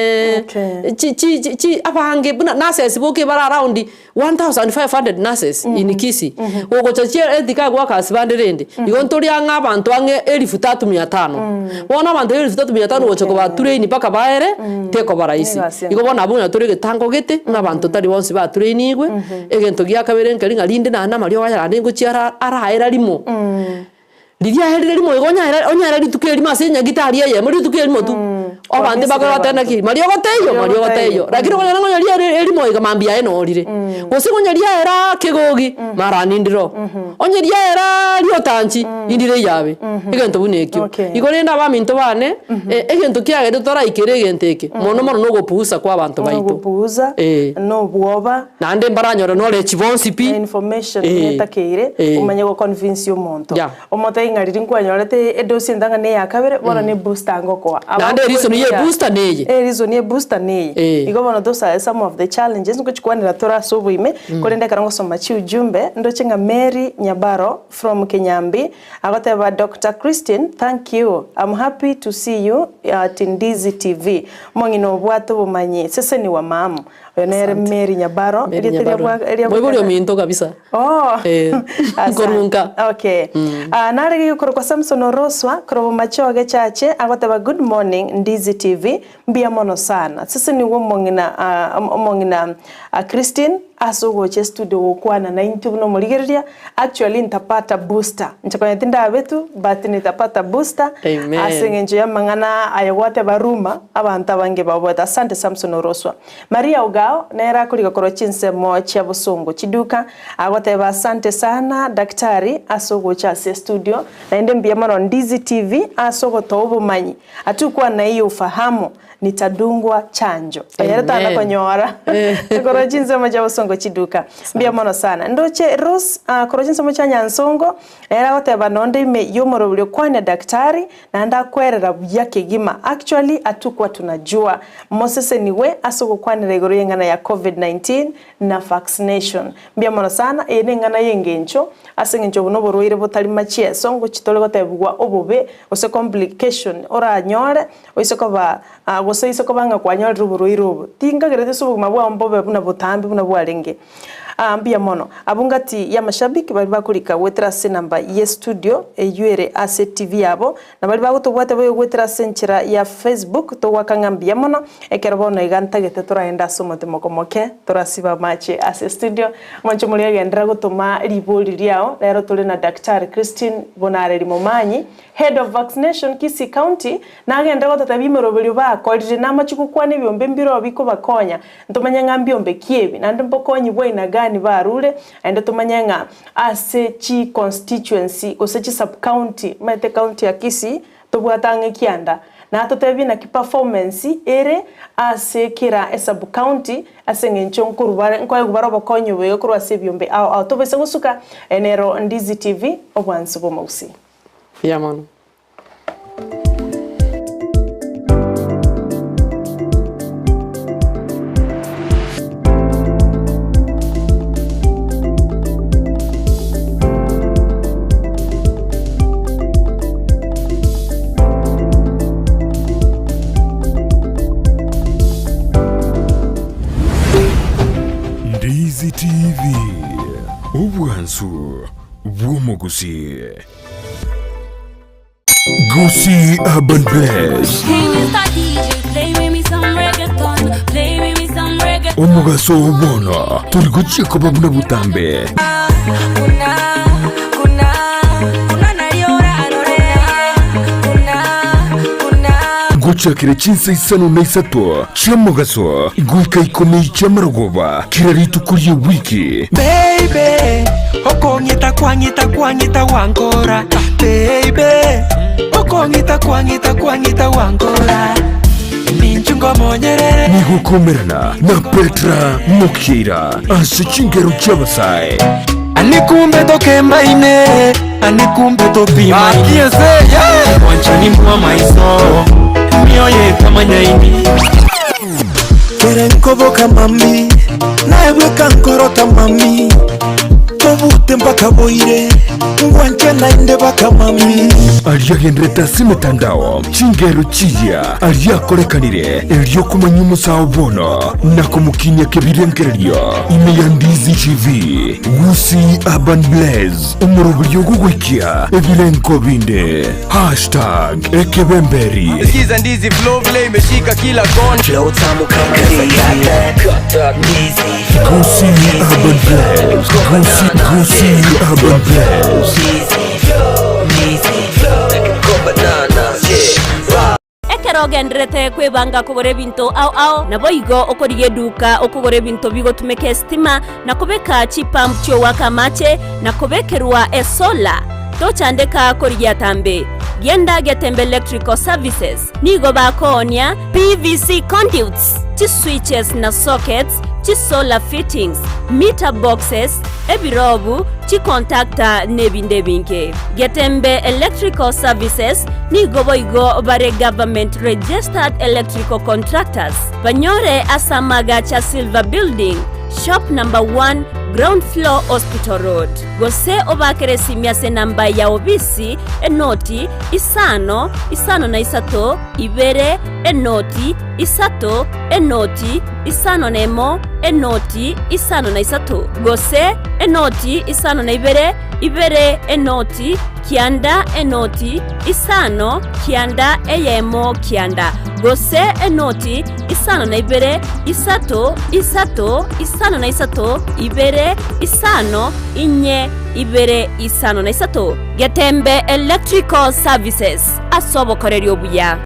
Okay. chi chi chi abange buna nurses boka bare around 1500 nurses in Kisii, gogocha chia health care workers bande rende, igo ntori ang'e abanto ang'e elfu tatu mia tano. Bono abanto elfu tatu mia tano gocha koba train mpaka baere, tekoba rahisi. Egasi Igo bono abwo ng'a tore egetango gete, ng'a abanto tari bonsi ba trainigwe, egento gia kabere nkeri ng'a rinde naende amariogo aya naende ngochia ara araera rimo. Riria aerire rimo igo onyaere onyaere rituko erimo ase enyagitari eyemo rituko erimo tu, abanto Kwamisire bakore batebe abanto. naki, mariogo teiyo, Mariogo mariogo teiyo. teiyo, rakini okonyora ng'a onye riaere erimo iga mambia aye norire, gose onye riaera kegogi, mara nindire oo, onye riaera riotanchi, indire eyabe, egento buna ekio. Okay. Igo rende abaminto bane, egento kiagerete toraikere egento eke, mono mono na ogopuusa kwa abanto baito. Nogopuusa, Eh. na obwoba. Naende mbaranyore knowledge bonsi pi. Na information Eh. etakeire Eh. omanye go convince omonto. Yeah. Omotebi ng'a riria nkwanyorete edosi entang'ani eye ya kabere bono ne booster ngokoa. Naende ereason ye booster neye. Ereason ye booster neye. Eh. Igo bono those are some of the challenges ngochikwanera tore ase oboime, korende ekero ngosoma chiujumbe ndoche ng'a Mary Nyabaro from Kinyambi agoteba Doctor Christine thank you am happy to see you at Ndizi TV. Omong'ina obwate obomanyi seseniwa ma'am. Oyo nere Asante. Mary Nyabaro, Mary erieta Nyabaro. ria ria Moibori ominto kabisa. Oh. Eh, Asante. nkorunka. Okay. Ah, nare gekorokwa Samson Oroswa korwa Bomachoge Chache agoteba good morning Ndizi TV mbuya mono sana. Sese nigo omong'ina ah, omong'ina ah, Christine ase ogocha estudio gokwana naintwe buna omorigereria actually ntapata booster. Inche konya tindabetu but nitapata booster Amen. ase eng'encho y'amang'ana aye gwateba rumour abanto abange baoboete. Asante Samson Oroswa. Maria Ogao nere akoriga korwa chinsemo chia bosongo chiduka, agoteba asante sana daktari ase ogocha ase estudio, naende mbuya mono Ndizi TV ase ogotoa obomanyi. Atukwa hiyo ufahamu nitadungwa chanjo. Oyere tana Amen. konyora korwa chinsemo chia bosongo chiduka. Mbuya mono sana. Ndoche Rose ah, korwa chinsemo chia Nyansongo nere agoteba nonde ime y'omorobori okwane daktari Naende akwerera buya kegima. Actually atukwa tunajua. Mosesenigwe ase ogokwanera igoro y'eng'ana ya Covid 19 na vaccination. Mbuya mono sana, eye neng'ana y'engencho ase eng'encho obo noborwaire botari machieso ngochi tore gotebigwa obobe gose complication oranyore oise koba gose oise koba ng'a kwanyorire oborwaire obo. Tinkagereti ase obogima bwao mbobe buna botambe buna bwarenge. Aa mbuya mono. Abwo ngati y'amashabiki baria bakorika goetera ase enamba ye studio eyio ere ase TV yabo, na baria bagotobwatia boigo goetera ase enchera ya Facebook, togoaka ng'a mbuya mono. Ekero bono iga ntagete toraende ase omotimoko moke, torasibe amache ase studio. Mwanche moria genderera gotoma ribori riao, rero tore na Daktari Christine Bonareri Momanyi, Head of Vaccination Kisii County, nagenderere gototebia emeroberio bakorire, namache gokwana ebiombe mbireo bikobakonya. Ntomanye ng'a mbiombe ki ebi, naende mbokonyi bwa aina gani barure, naende tomanye ng'a ase chi constituency gose chi sub county, omanyete county ya Kisii tobwate ang'e kianda, natotebie naki performance ere ase kera e sub county ase eng'encho nkorwa bare nkoegwa bare obokonyi obo iga korwa ase ebiombe ao ao. Tobaisa gosuka, eye nero Ndizi TV, obwansu bw'omogusii. Mbuya mono. TV, obwansu bw'omogusii. Gusii Urban Bless. Omogaso oo bono tori gochia koba buna botambe. Gochakera chinsa isano na isato chi'omogaso goika ikomi chi'amarogoba kera rituko ri'ewiki. Baby, okong'ita kwang'ita kwang'ita gwankora Baby, okong'ita kwang'ita kwang'ita gwankora Ninchu ngomonyerere Nigo okomerana na Petra Mokiira ase chingero chi'abasae. Ani kumbe tokembaine Ani kumbe topimaine Mwanchani mwa maiso Mioyo etamanyaini Kere nkoboka mami, naye bweka nkorota mami, tobute mpaka boire, ngwanche naende baka mami. Aria agenderete ase emetandao, chingero chiya aria akorekanire erio komanya omosao bono na komokinia kebirengererio ime ya Ndizi TV, Gusii Urban Blaze, omoroberio ogogoikia ebirengo binde. Hashtag ekebemberi. Sikiza ndizi flow vile imeshika kila kona. Flow tamu kama ndizi. Gusii Urban Blaze. Gusii, Gusii Urban Blaze. Ekero ogendererete kwebanga kogora ebinto ao ao, naboigo okorigia eduka okogora ebinto bigotumeka esitima, na kobeka chipump chi'ogoaka amache, na kobekerwa esolar, tochandeka korigia atambe. Genda Getembe Electrical Services, nigo bakoonia PVC conduits, chiswitches na sockets, chisolar fittings, meter boxes, ebirobu, chicontactor nebinde ebinge. Getembe Electrical Services nigo boigo bare government registered electrical contractors. Banyore ase amagacho a Silver Building, Shop number 1, Ground floor, Hospital Road. Gose obaakere esimi ase enamba ya obisi, enoti, isano, isano na isato, ibere, enoti, isato, enoti, isano na emo, enoti, isano na isato. Gose enoti, isano na ibere, ibere, enoti, kianda, enoti, isano, kianda, eyemo, kianda. Gose enoti, isano na ibere, isato, isato, isano na isato, ibere, isano, inye, ibere, isano na isato. Getembe Electrical Services, ase obokoreri obuya.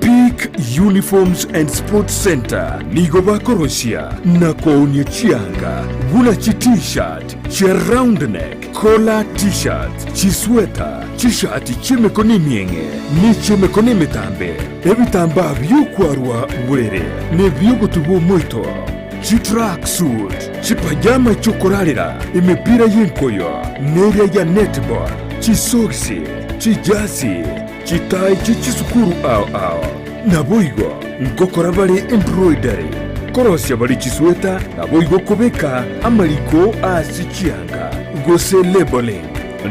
Peak Uniforms and Sports Centre nigo bakorosia na koonia chianga buna chi T-shirt, chia round neck, collar T-shirts, chisweta, chishati chi'emekono emieng'e ne chi'emekono emetambe, ebitambaa bi'okwarwa borere na ebi'ogotuba omoito, chitracksuit, chipajama chi'okorarera, emepira y'enkoyo neria ya netball, chisogisi, chijasi, chitai chie chisukuru ao ao. Naboigo ngokora bare embroidery, korosia bare chisweta, naboigo kobeka amariko ase chianga, gose labeling.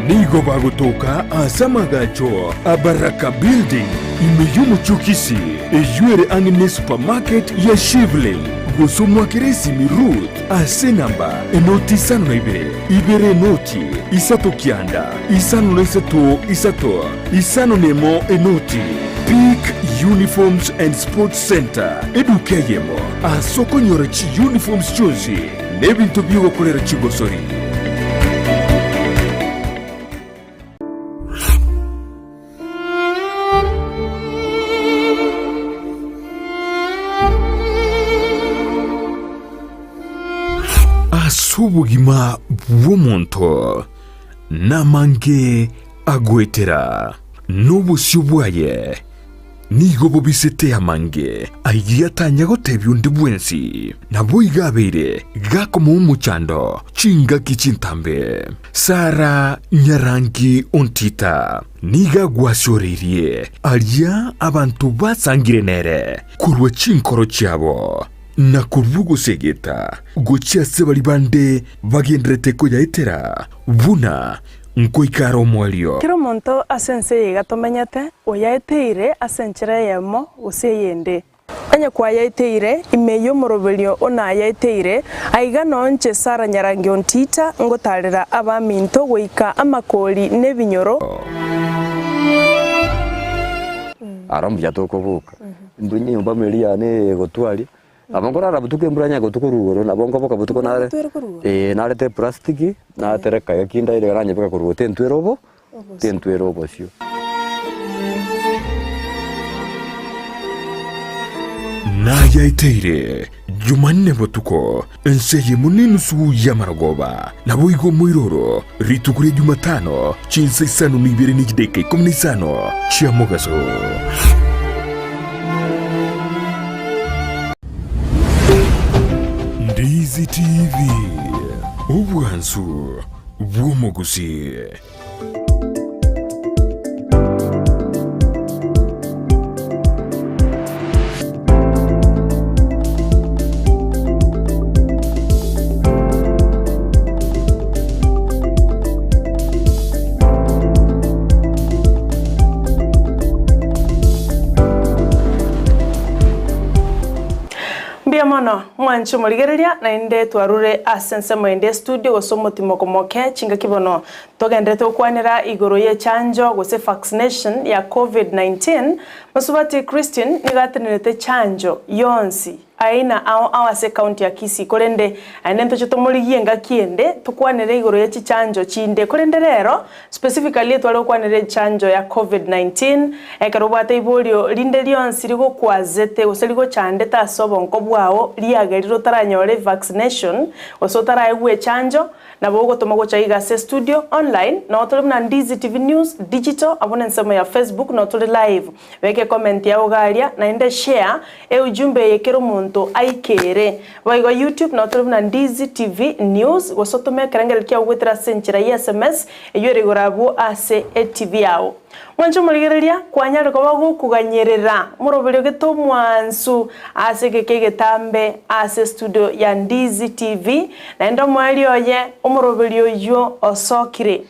Nigo bagotoka ase amagacho a Baraka Building, ime y'omochie o Kisii, eyio ere ang'e ne supermarket ya Shivling, gose omwakere esimi Ruth ase enamba enoti isano na ibere, ibere enoti, isato kianda, isano na isato isato, isano na emo enoti. Peak Uniforms and Sports Centre, eduka eyemo ase okonyora chiuniforms chionsi na ebinto bi'ogokorera chigosori. Ase obogima bw'omonto namange agoetera, na obosio bwaye nigo bobisete amange ayio atanya gotebia onde bwensi. Naboigo abeire gakomoa omochando chingaki chintambe. Sara nyarangi ontita nigo agwasioreirie aria abanto basangire nere korwa chinkoro chiabo, na korwa ogosegeta gochia ase baria bande bagenderete koyaetera buna nkoika are omoerio. Kera omonto ase ense eye iga tomenyete, oyaeteire ase enchera eyemo gose eyende. Onye kwayaeteire ime y'omoroberio o nayaeteire, aiga nonche Sara Nyarangi Ontita ngotarera abaminto goika amakori nebinyoro. Aro mbuya tokoboka, intwe nyomba eria yane eye egotwaria, nabo nkorara botuko embura onye egotu korwa igoro, nabo nkoboka botuko nare eh narete eplastiki, natereka iga kindaire iga nanyebeka korwa igoro tentwera obo tentwera obosio. Nayaeteire Jumanne botuko, ense eyemo nenusu y'amarogoba, naboigo omoiroro, rituko ria Jumatano, chinsa isano na ibere ne chidaeka ikomi na isano chia mogaso. Ndizi TV, obwansu bw'omogusii. Mbuya mono, mwanche omorigereria, naende twarure ase ensemo ende estudio gose omotimoko moke chingaki bono Togenderete gokwanera igoro y'echanjo gose vaccination ya Covid 19, Mosubati Christine nigo atenerete chanjo yonsi aina ao ao ase ecounty ya Kisii korende aye ntoche tomorigie engaki ende tokwanere igoro ye chichanjo chinde korende rero specifically etware gokwanera echanjo ya Covid 19 ekero obwate iborio rinde rionsi rigokwazete gose rigochandete ase obonko bwao riagerire otaranyore vaccination gose otaraegwe echanjo Nabo ogotoma gocha iga ase estudio, online, noo tore buna Ndizi TV News Digital abwo nensemo ya Facebook noo tore live. Beka ecomment yao iga aria naende share eujumbe eye kera omonto aikere. Boigo YouTube noo tore buna Ndizi TV News gose otome ekerengererio kiao goetera ase enchera ye sms eywo ere igoro abwo ase etv yao. Mwanche omorigereria, kwanyare koba gokoganyerera moroberio gete omwansu ase egeka egetambe ase estudio ya Ndizi TV, naende omoerio oye omoroberio oyio osokire.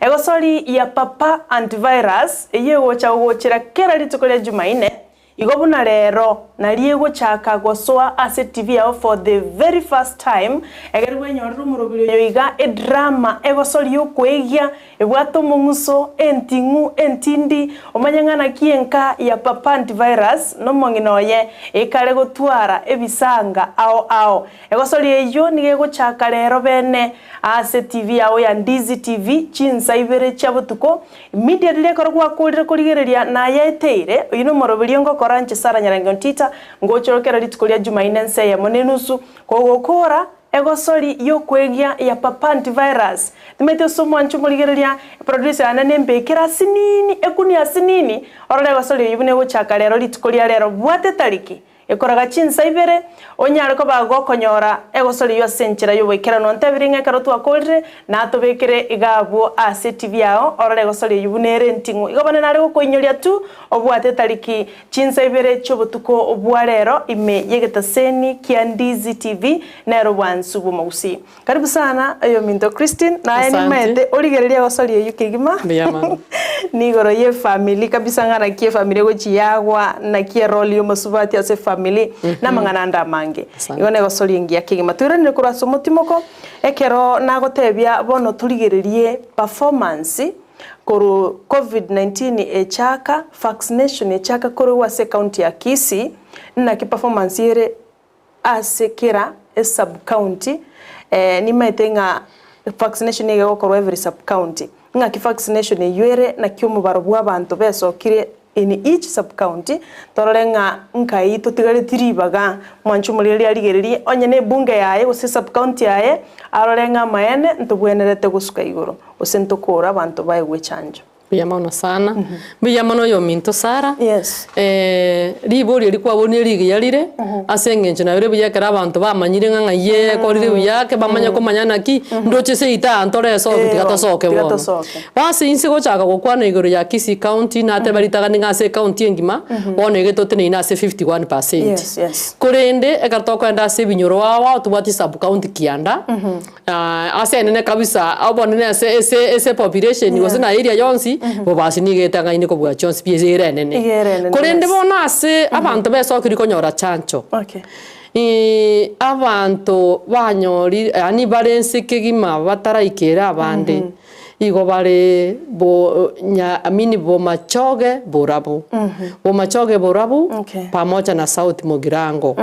Egosori ya Papa Antivirus eyio egocha gogochera kera rituko ria Jumaine, Igo buna rero nario egochaka gosoa ase TV yao for the very first time, ekero bwenyorire omorobiri oyo iga edrama egosoria okoegia, ebwate omong'uso, enting'u, entindi, omanye ng'a naki enka ya Papa Antivirus nomong'ina oye ekare gotwara ebisanga ao ao. Egosoria eyio nigo egochaka rero bene ase TV yao ya Ndizi TV chinsa ibere chia botuko Immediately ekero gwakorire korigereria nayaeteire, oyio nomoroberio ngokora inche Sarah Nyarangi Ontita, ngochora kera rituko ria Jumaine ense eyemo na enusu, kogokora egosori y'okwegia ya Papa Antivirus. Timanyeti ase omwancho omorigereria, eproducer yane nembekere asinini, ekunia asinini, orore egosori eyio buna egochaka rero rituko ria rero. Bwata etariki. Ekoraga chinsa ibere, onyare koba gokonyora egosoriywa ase enchera y'oboikeranu. Ontebirie ng'a ekero twakorire, natobekere iga abwo ase etibi yao, orore egosori eyio buna ere enting'u. Igo bono nare gokoinyoria tu, obwate etariki chinsa ibere chi'obotuko bwa rero ime y'egetaseni kia Ndizi TV, nere obwansu bw'omogusii. Karibu sana oyominto Christine, naye Asante. nimaete origererie egosori eyio kegima. Mbuya mono. Nigoro y'efamily kabisa ng'a naki efamily egochia yagwa, naki erole y'omosubati ase efamily, na amang'ana ande amange. Asante. Igo negosori engiya kegima. Toiranere korwa ase omotimoko, ekero nagotebia bono torigererie performance korwa covid 19 echaka, vaccination echaka korwa ase ecounty ya Kisii, naki performance ere Ase kera esub-county, nimaete ng'a vaccination nigo egokorwa every sub-county. Ng'aki vaccination eyio ere, naki omobaro bw'abanto besokire in each sub-county, torore ng'a nkai totigareti ribaga, mwanche omoreri arigererie onye na ebunge yaye gose esub-county yaye, arore ng'a amaene ntobwenerete gosuka igoro, gose ntokore abanto baegwe echanjo. Mbuya mono sana. Mbuya mono oyominto Sarah. Yes. Riborio eri kwaborie rigiya rire, ase eng'encho nabire buya ekero abanto bamanyire ng'a ng'ai ekorire buya ake bamanye komanya naki, ndoche seito aa ntore esoki tiga tosoke Tiga bono. tosoke. Basi inse gochaka gokwana igoro ya Kisii County, nateba ritang'ani ng'a ase ecounty engima, bono iga toteneine ase 51%. Yes, yes. Korende, ekero tokoenda ase ebinyoro ao ao tobwate sub county kianda, Ase enene kabisa, obonene ase ase ase population gose na area yonsi. chionsi, Bobasi nigo etang'aine kobua chionsi pi ere enene. Iga ere enene, Korende yes. bono ase abanto besokiri konyora chancho, Okay. abanto banyorire yaani bare nse kegima bataraikera abande, igo bare bo nya I mean bomachoge borabu. Bomachoge borabu Okay. pamoja na South Mugirango.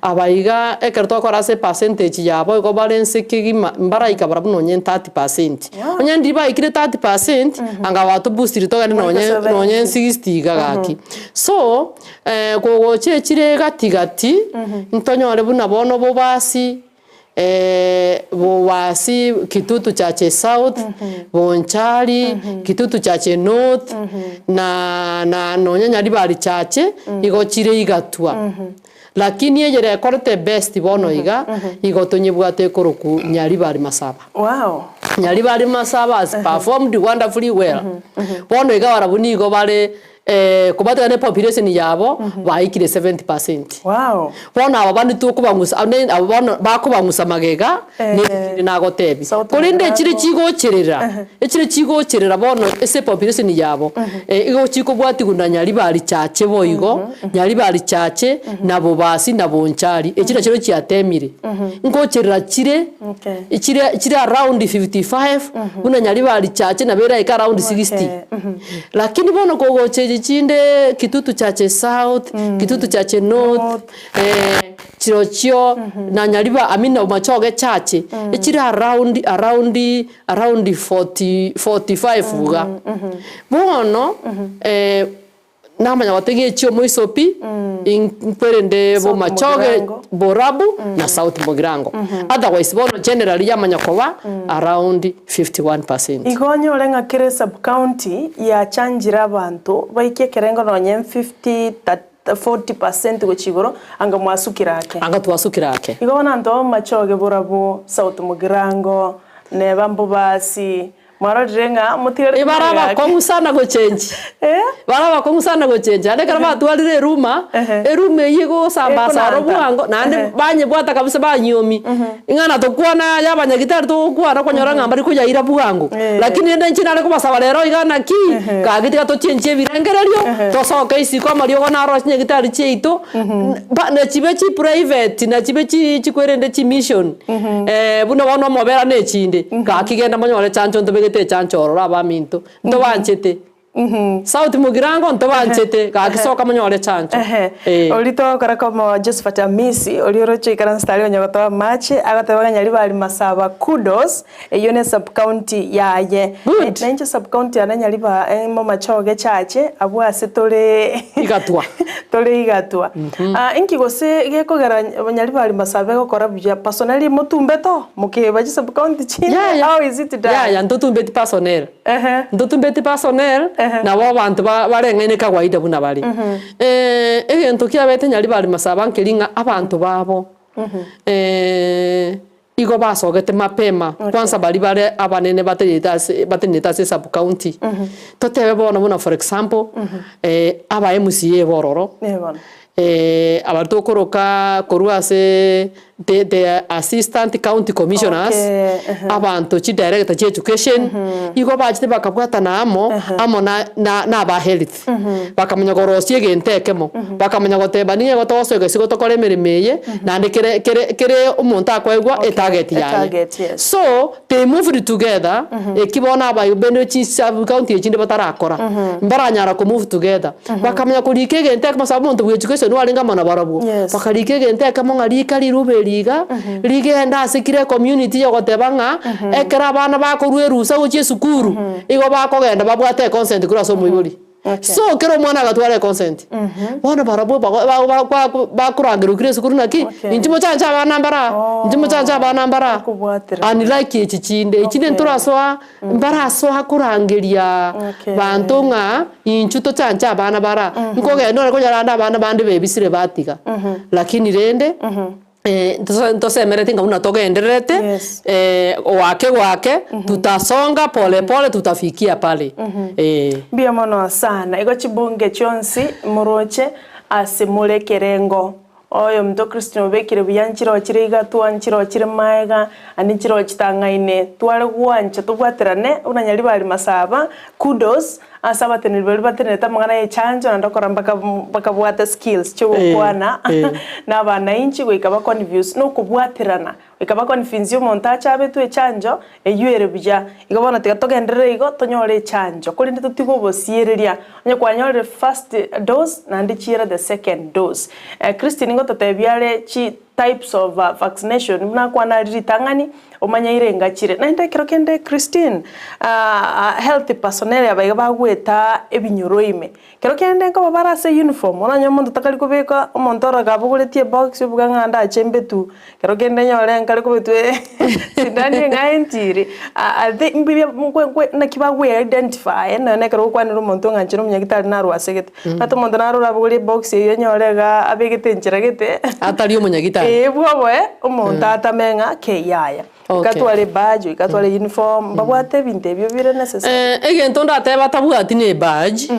Aba iga ekero tokora ase epercentage yabo igo bare nse kegima mbaraika barabwo nonye 30%. Onye ndiri baikire 30%, anga batobustiri togende nonye Goika nonye 70. 60 iga gaki. So, kogocha echire gati gati, ntonyore buna bono Bobasi, Bobasi, Kitutu Chache South, Bonchari, Kitutu Chache North, na na nonye Nyaribari Chache, igo chire igatwa. Lakini eyere ekorete best bono iga, igo tonyebwate ekorokwa Nyaribari Masaba. Wow. Nyaribari Masaba has performed wonderfully well. Bono iga barabwo nigo bare kobatigana ne population yabo, baikire 70%. Wow. Bono aba bande tokobang'usa ande abo bono bakobang'usa magega, Eh. ne echinde nagotebi. South Korende echire Mugirango. chigocherera, echire chigocherera bono ase epopulation yabo, igo chikobwatigwa na Nyaribari Chache boigo, Nyaribari Chache, na Bobasi na Bonchari, echi nachio chiatemire. Ngocherera chire, Okay. chire chire around 55, buna Nyaribari Chache nabo eraike around 60. Okay. Lakini bono kogocha echi chinde Kitutu Chache South, Kitutu Chache North, chirochio na Nyariba I mean Bomachoge Chache, echire around around around 40 45 iga. Bono namanya goteba echio omoiso pi, nkwerende South Bomachoge Mugirango. Borabu na South Mugirango. Otherwise bono generally yamanya koba around 51%. Igo onyore ng'a kera esub county yachanchire abanto baike ekerengo nonye 50, 40% gochia igoro anga mwasukire ake. Anga twasukire ake. Igo bono abanto b'amachoge borabwo, South Mugirango, neba Mbobasi, mwarorire ng'a motigareti Ebare magega ake. abakong'u sana gochenji. Eh? Bare abakong'u sana gochenji. Naende ekero batwarire eruma, Ehe. eruma eyio egosamba ase aro Ekonanta. bwango, naende Ehe. banyebwata kabisa banyiomi. Ing'a natokwana ya abanyagitari togokwana okonyora ng'a mbari koyaira bwango. Eh. Lakini rende inche nare kobasaba rero iga naki, Ehe. gaki tiga tochenchie ebirengererio, Ehe. tosoke isiko amariogo naro ase chinyagitari chiaito, mpa nachibe chiprivate, nachibe chi chikwerende chimission, buna bono omobera na echinde, gaki genda monyore chancho ntobegete echancho ororo abaminto, ntobanchete. South Mugirango ntobanchete, gaki soka monyore chancho. Ehe. Eh. Oria togokora komo Josephat Amisi, oria oroche oikaranse aria onye gotoa amache, agoteba ng'a Nyaribari Masaba kudos, eyio ne sub county yaye. Good. Na inche sub county yane Nyariba Momachoge chache, abwo ase tore Igatwa. tore igatwa. Ah, inki gose gekogera Nyaribari Masaba egokora buya, personally motumbe to, mokeba chisub county chinde, Yaya. how is it done? Yaya, ntotumbeti personnel. Ehe. Ntotumbeti personnel, Ehe. nabo abanto ba- bareng'aine kawaida buna bare. Egento kiabete Nyaribari Masaba nkeri ng'a abanto babo, igo basogete mapema, kwanza baria bare abanene batenenete ase batenenete ase esub county. Totebe bono buna for example, aba MCA bororo, Eh bono. aba tokoroka korwa ase the the assistant county commissioners, Okay, ehe. abanto chidirector chia education, igo bachete bakabwatana amo, amo na na na aba health. Bakamanya korosia egento ekemo, bakamanya goteba nigo togosoka isiko tokore emeremo eye, naende kere kere kere omonto akoegwa etarget yaye. Etarget, yes. So, they moved together, eki bono abayi bende chisub county echinde batarakora, mbaranyara ko move together. Bakamanya korika egento ekemo sababu omonto bwa education nigo arenge amo nabarabwo. Yes. Bakarika egento ekemo ng'a rika rirube eri iga, rigende ase kera ecommunity yogoteba ng'a, ekero abana bakorwa erusa gochia esukuru, igo bakogenda babwate econsent korwa ase omoibori. Okay. So kera omwana agatwara econsent, bono barabwo bago ba- ba- bakorangerwa kera esukuru naki, Okay. inche mochanche abana mbara, inche mochanche abana mbara, Bakobwatera. unlike echi chinde, echi Okay. ntorasoa, mbarasoa korangeria Okay. banto ng'a inchu tochanche abana bara, nkogenda ore konyora ande abana bande bebisire batiga. Lakini rende, ntosemereti ng'a buna togendererete, Yes. goake goake, tutasonga pole pole tutafikia pale. Eh. Mbuya mono sana. Igo chibunge chionsi moroche ase more ekerengo. Oyominto Christine obekire buya nchiroo chire igatwa, nchiroo chire maega, ande nchiroo chitang'aine. Tware gwancha tobwaterane buna Nyaribari Masaba, kudos ase abateneneri baria batenerete amang'ana ya echanjo naende okora mbaka bakabwate skills chiogokwana na abanainchi goika ba confuse na okobwaterana. Goika ba convince omonto ache abetwe echanjo eywo ere buya. Igo bono tiga togenderere igo tonyore echanjo korende totige obosiereria. Onye kwanyorire first dose naende chiira the second dose. Christine ngototebia are chi types of vaccination buna akwana aria ritang'ani omanyeire engachire. Naende ekero kende Christine health personnel aba iga bagoeta ebinyoro ime. Kero kende nkoba bare ase uniform, oranyore omonto takari kobeka omonto ore kabogoretie ebox obuga ng'a ndache mbetu, kero kende nyore nkare kobetwa sindani eng'ao entiri, mbuya nkwe nkwe naki bagwe identify nonya na ekero ogokwanera omonto ng'a inche na omonyagitari narwa ase gete. Omanyete omonto naro orabogorie ebox eywo onyore igaa abegete enchera gete, Atari omonyagitari. Eeh bwoboe, omonto atame ng'a kei yaya. Okay. Ikatwara ebadge, ikatwara uniform, mbabwate ebinto ebio bire necessary. Eh, egento ndatebe atabwati ne ebadge,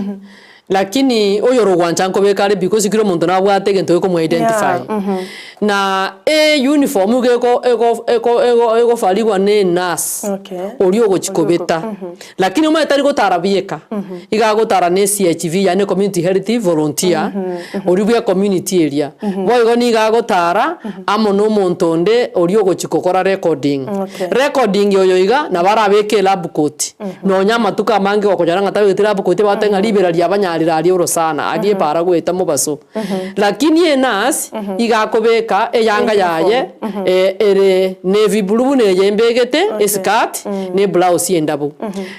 lakini oyore ogwancha nkobeka are because kera omonto nabwate egento gekomo identify. Yeah, mhm. Na e uniform iga eko ego eko ego egofarigwa na enurse, Okay. oria ogochi kobeta. Lakini omanyete tari gotara bieka, iga agotara na CHV yaani community health volunteer, oria bwe ecommunity eria. Boigo nigo agotara amo na omonto onde oria ogochi gokora recording. Okay. Recording oyo iga nabo arabeke elab coat, nonya amatuko amange gokonyora ng'a tabegeti lab coat bagoteba ng'a ribera riabanyarire aria orosana, aria epaara goeta mobaso. Lakini enurse iga akobeka eyanga yaye ere navy blue buna eye mbegete, eskirt na eblouse endabu.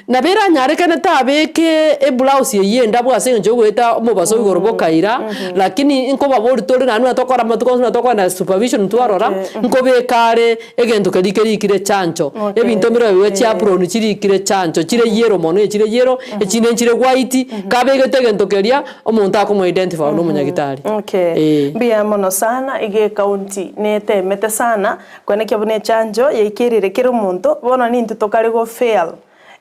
Nabo eranyarekane tabeke eblouse eywo endabu ase eng'encho yogoeta omobaso igoro bokaira, lakini nkobaboria tore naende buna tokora amatuko onsi buna tokogenda supervision twarora, nkobeka are egento keria kerikire chanjo. Ebinto mbire bibe chiaproni chirikire chanjo, chire yellow mono echire yellow, echinde nchire white, kabegete egento keria. Omonto akomo identify na omonyagitari. Okay. Eeh. Mbuya mono sana, iga ecounty netemete sana, koenekia buna echanjo yaikerire kera omonto, bono nintwe tokare go fail,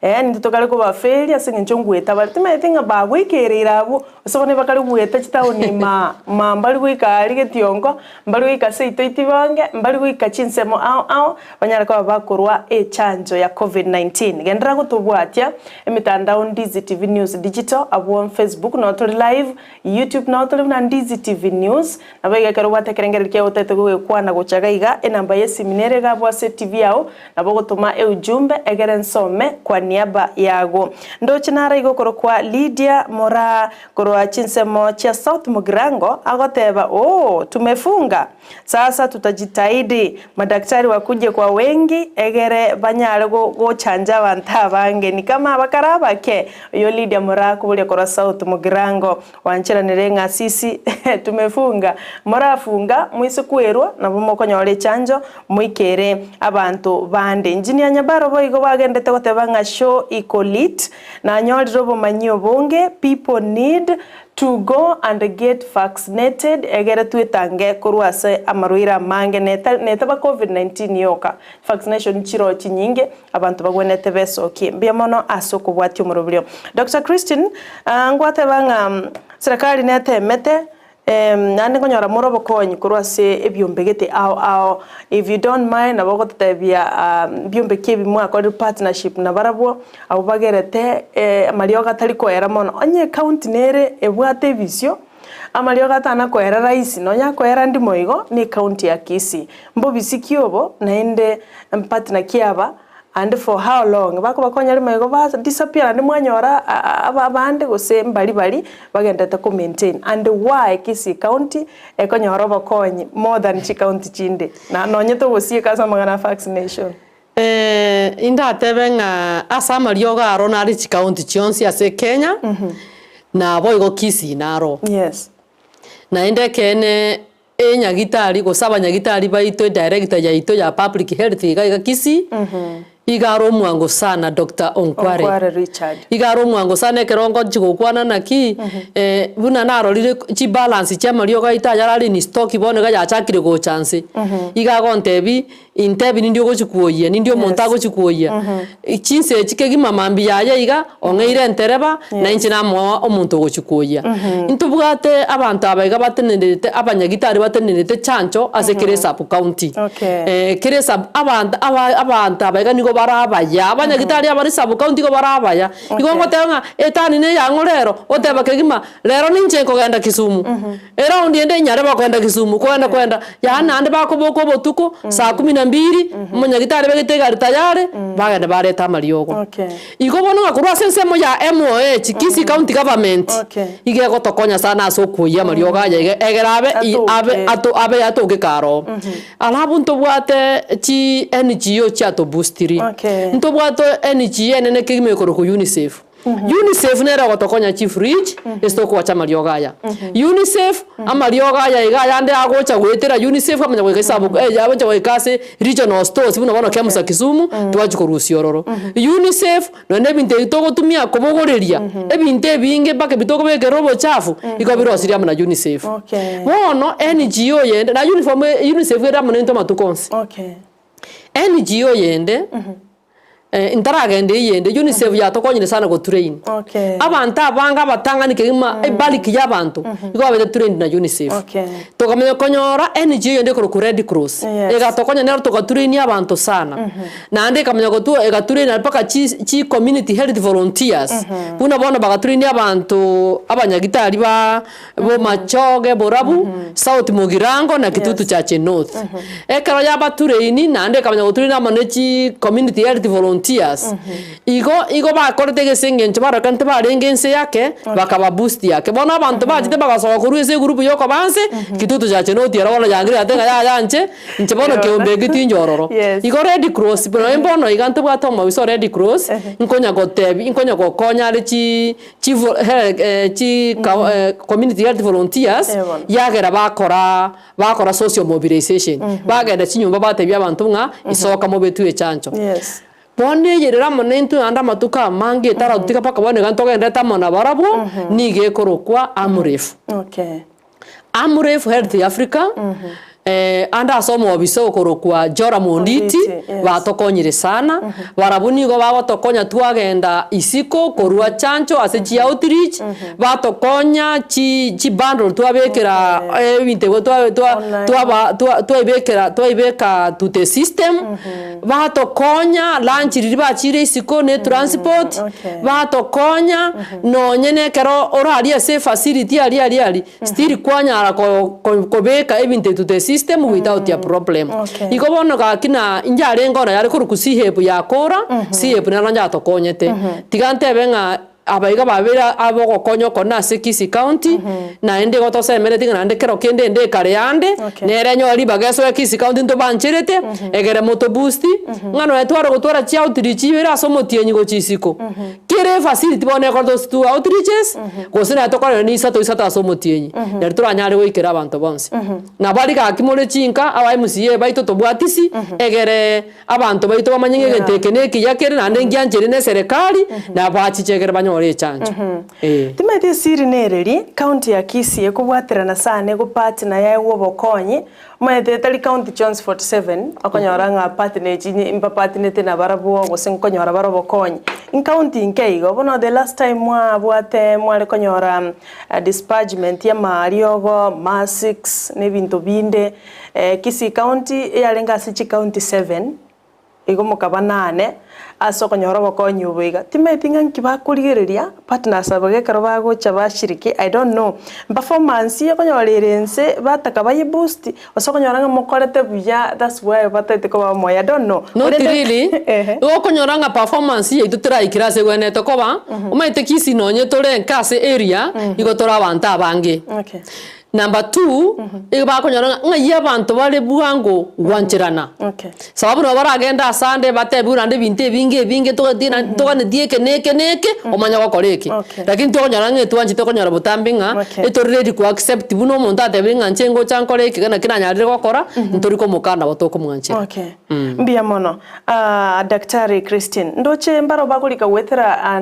eh nintwe tokare koba fail ase eng'encho ngoeta bare, timanyeti ng'a bagoikereire abwo, gose bono bakare goeta chitaoni imaa, maa mbari goika aria getiongo, mbari goika seito itibange, mbari goika chinsemo ao ao, banyare koba bakorwa echanjo ya covid 19. Genderera gotobwatia. Emetandao Ndizi TV News Digital, abwo Facebook noo tori live, YouTube noo tori buna Ndizi TV News. Nabo iga ekero obwate ekerengererio kiago otagete gogekwana gocha iga iga, enamba y'esimi nere iga abwo ase TV yao, nabo ogotoma eujumbe egere nsome kwa niaba yago. Ndoche naro iga okorokwa Lydia Moraa korwa chinsemo chia South Mugirango agoteba ooh tumefunga! Sasa tutajitahidi madaktari wakuje kwa wengi egere banyare gochanja abanto abange ni kama abakare abake. Oyo Lydia Moraa koboria korwa South Mugirango wancheranire ng'a sisi tumefunga morafunga moise kwerwa nabo mokonyora echanjo moikere abanto bande. Engineer Nyabaro boigo bagendete goteba ng'a show iko lit nanyorire obomanyi obonge people need To go and get vaccinated egere twetange korwa ase amarwaire amange neta netaba covid 19 yoka. Vaccination chiroo chinyinge abanto bagwenerete besokie. Mbuya mono ase okobwatia omoroberio. Doctor Christine, ngwateba ng'a serikali netemete naende nkonyora more obokonyi korwa ase ebiombe gete ao ao. If you don't mind nabo ogototebia mbiombe ki ebi mwakorire partnership nabarabwo. Abwo bagerete amariogo atari koera mono. Onye ecounty nere ebwate ebisio, amariogo atana koera rahisi, nonya akoera ndimo igo, ne ecounty ya Kisii. Mbobisi ki obo, naende mpatina ki aba, and for how long? Bakobakonya rimo igo ba disappear naende mwanyora abande gose mbari bari bagenderete ko maintain. And why Kisii county ekonyora obokonyi more than chicounty chinde? Na nonye togosieka ase amang'ana a vaccination. Indatebe ng'a ase amariogo aro nare chikaunti chionsi ase Kenya, naboigo Kisii naro. Yes. Naende ekeene enyagitari gose abanyagitari baito edirector yaito ya public health iga iga Kisii, iga are omwango sana Doctor Onkware. Onkware Richard. Iga are omwango sana ekero ngochia gokwana naki, buna narorire chibalance chia amariogo aito ayare are in stock bono iga yachakire gocha nse, iga agontebia. Intebi nindi ogochi kwoyia, nindi omonto agochi kwoyia. Chinsa echi kegima mambia yaye iga, ong'eire entereba, na inche namoa omonto ogochi kwoyia. Intobwate abanto aba iga batenenerete abanyagitari batenenerete chancho ase kera esub county. Kera esub abanto aba abanto aba iga nigo bare abaya, abanyagitari abare sub county igo bare abaya. Igo ngoteba ng'a etani na eyang'o rero, oteba kegima rero ninche nkogenda Kisumu. Eraundi ende enyare bakogenda Kisumu, kogenda kogenda, yaani naende bakoboka obotuko saa kumi na mbiri, omonyagitari abegete egari tayari, bagenda bareta amariogo. Igo bono ng'a korwa ase ensemo ya MOH, Kisii County Government, iga egotokonya sana ase okwoyia amariogo aya iga egere abe i abe ato abe atoke kare oo. Alafu ntobwate chi NGO chiatoboostiri, ntobwate NGO enene kegima ekorokwa UNICEF. Unicef nere ogotokonya chifridge ase tokoacha amariogo aya. Unicef amariogo aya iga ayande agocha goetera Unicef amanya goika esabu agocha goika ase regional stores buna bono Kemsa Kisumu twachia korusia ororo. Unicef nonya na ebinto ebi togotumia kobogoreria ebinto ebinge mpaka ebi tokobekerera obochafu igo birosirie amo na Unicef. Bono NGO yende na uniform Unicef ere amo naintwe amatuko onsi. NGO yende. Ntaragenda eyende, UNICEF yatokonyire sana go train. Okay. Abanto abange abatang'ani kegima ebulk ya abanto igo babete trained na UNICEF. Okay. Tokamanya konyora NGO eyende ekorokwa Red Cross, Yes. egatokonya nero togatrain abanto sana. Naende ekamanya gotua egatrain mpaka chi chi community health volunteers, buna bono bagatrain abanto abanyagitari ba Bomachoge borabu, South Mugirango na Kitutu Chache North. Ekero yabaturaini naende ekamanya goturaina amo ne chi community health volunteers, igo igo bakorete gese eng'encho barorekanete barenge ense yake, bakaba boost yake. Bono abanto bachete bagasoka korwa ase egroup ya okoba nse, Kitutu Chache North ero bono yangire yateba ng'a yaya inche, inche bono keombe eke tinche ororo. Igo Red Cross nonye bono iga ntobwate omobisa o Red Cross, nkonya gotebi nkonya gokonya are chi. Chivo he chi community health volunteers Eh, bono. yagera bakora bakora social mobilization bagenda chinyomba batebia abanto ng'a isoka mobetwe echancho. Yes. Bono eyerere amo naintwe naende amatuko amange etaratotiga mpaka bono iga ntogenderete amo nabarabwo nigo ekorokwa AMREF. Okay. Amref Health Africa, ande ase omobisa okorokwa Joram Onditi, Onditi, yes. batokonyire sana. Barabwo nigo bagotokonya twagenda isiko korwa chancho ase chi outreach, batokonya chi chibundle twabekera ebinto ebio twa twa Online. twaba twa twaibekera twaibeka to the system, batokonya lunch riria bachire isiko ne transport, okay. batokonya nonye na ekero orarie ase efacility aria aria aria, still kwanyara ko ko kobeka ebinto into the system without a problem. Okay. Igo bono gaki na inche arenge ona yare korokwa CHEP yakora, CHEP nero yatokonyete. Tiga ntebe ng'a aba iga babeire abogokonya oko na ase Kisii County, naende igo tosemeretie ng'a naende kero kende ende ekare yande, Okay. nere enyore ribaga esoe Kisii County ntobancherete, egere moto boost, ng'a nonye tware gotwara chi outreach ibere ase omotienyi gochia isiko, kera efacility bono ekore gose two outreaches, gose naye tokorere na isato isato ase omotienyi, nari toranyare goikera abanto bonsi. Nabo aria gaki more chinka, aba MCA baito tobwatisi, egere Abanto baito bamanye ng'a egento eke nekiya kere naende ngianchere neserekari, na bachiche ekero banyore echancho. Ee. Timanyeti esiri nereri, county ya Kisii ekobwaterana sana egopartner yaegwa obokonyi, omanyete tari county chionsi 47 okonyora ng'a partner echi mbapartnete nabarabwo gose nkonyora bare obokonyi. Incounty nke igo, bono the last time mwabwate mware konyora disburgement ya amariogo, masks na ebinto binde. Kisii County eyarenge ase chicounty seven, igo mokaba nane ase okonyora obokonyi obo iga. Timanyeti ng'a nki bakorigereria partners aba iga ekero bagocha bashiriki I don't know, performance okonyora ere inse bataka baye boost, gose okonyora ng'a mokorete buya that's why bataete koba omoyo I don't know. Not Korende really, ehe. igo okonyora ng'a performance yaito teraikera ase egwenerete koba, omanyete Kisii nonye tore nka ase area, igo tore abanto abange. Okay. Number two, igo bakonyora ng'a ng'ai abanto bare bwango gwancherana. Okay. Sababu nabo baragende asande batebiwe naende ebinto ebinge ebinge togatie na toganetie eke na eke na eke, omanye gokora eke. Okay. Lakini tokonyora ng'a etwanchete okonyora botambe ng'a, Okay. etori ready ko accept buna omonto atebire ng'a inche ngocha nkore eke naki nanyarire gokora, ntori komokana nabo tokomwanchera. Okay. Mbuya mono. Aah Daktari Christine, ndoche mbaro bagorika goetera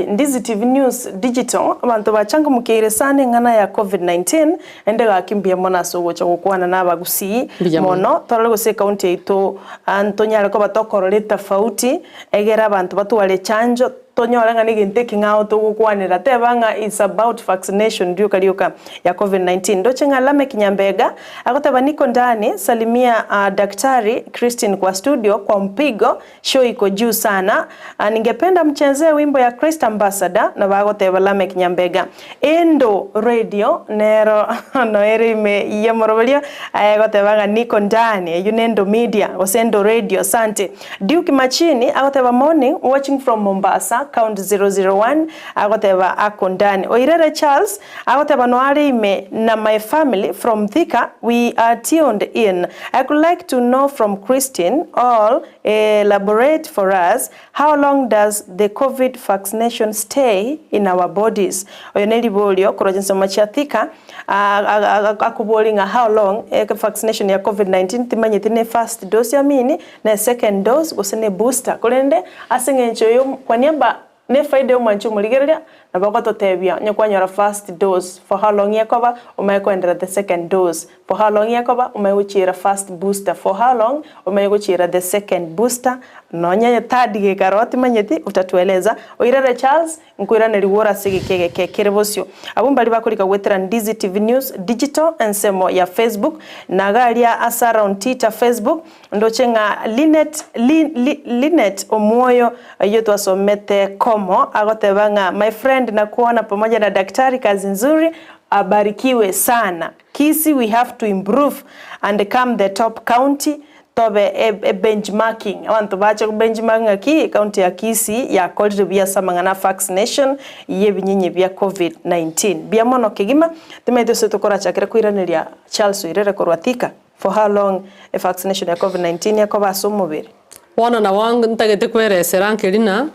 Ndizi TV News Digital, abanto bachangamukeire sana eng'ana ya Covid 19. Ende gaki mbuya mono ase ogocha gokwana na abagusii Mbuya mono. mono, torore gose ekaunti yaito ntonyare koba tokorora etafauti, egere abanto batware echanjo, tonyore ng'a negento ekeng'ao togokwanera, teba ng'a it's about vaccination rioka rioka ya covid 19. Ndoche ng'a Lameck Nyambega agoteba niko ndani, salimia daktari Christine kwa studio kwa mpigo, show iko juu sana, ningependa mchezee wimbo ya Christ Ambassador, nabo agoteba Lameck Nyambega. Endo radio nero noere ime y'omoroberio aye goteba ng'a niko ndani eyio nendo media gose endo radio asante. Duke Machini agoteba morning watching from Mombasa count 001 agoteba ako ndani. Oirere Charles agoteba noare ime na my family from Thika we are tuned in I could like to know from Christine or elaborate for us How long does the covid vaccination stay in our bodies? Oyo neriborio korwa chinsemo chia Thika akoboria ng'a how long vaccination ya covid 19 timanyeti ne first dose amini ne second dose gose ne booster korende ase eng'encho yo kwa niaba ne faida ya omwanchi omorigereria nabo agototebia onye kwanyora first dose for how long ekoba omanye koenderera the second dose For how long ekoba omanye gochiera first booster for how long omanye gochiera the second booster nonye third gekare oo timanyeti utatueleza oirere Charles nkoiranerigwe ore ase egeka egeke kere bosio. Abwo mbaria bakorika goetera Ndizi TV News Digital ensemo ya Facebook na iga aria ase Around Twitter Facebook ndoche ng'a Linet Li Li Linet Omwoyo oyio twasomete komo agoteba ng'a my friend nakuona pamoja na daktari kazi nzuri abarikiwe sana. Kisii we have to improve and come the top county tobe e benchmarking abanto bache ko benchmark ng'aki ecounty ya Kisii yakorire buya ase amang'ana a vaccination ye ebinyinyi bia covid 19. Mbuya mono kegima timanyeti gose tokorachakere koiraneria Charles Oirere korwa Thika for how long e vaccination ya covid 19 ekoba ase omobere. Bono nabo ntagete kweresera nkerina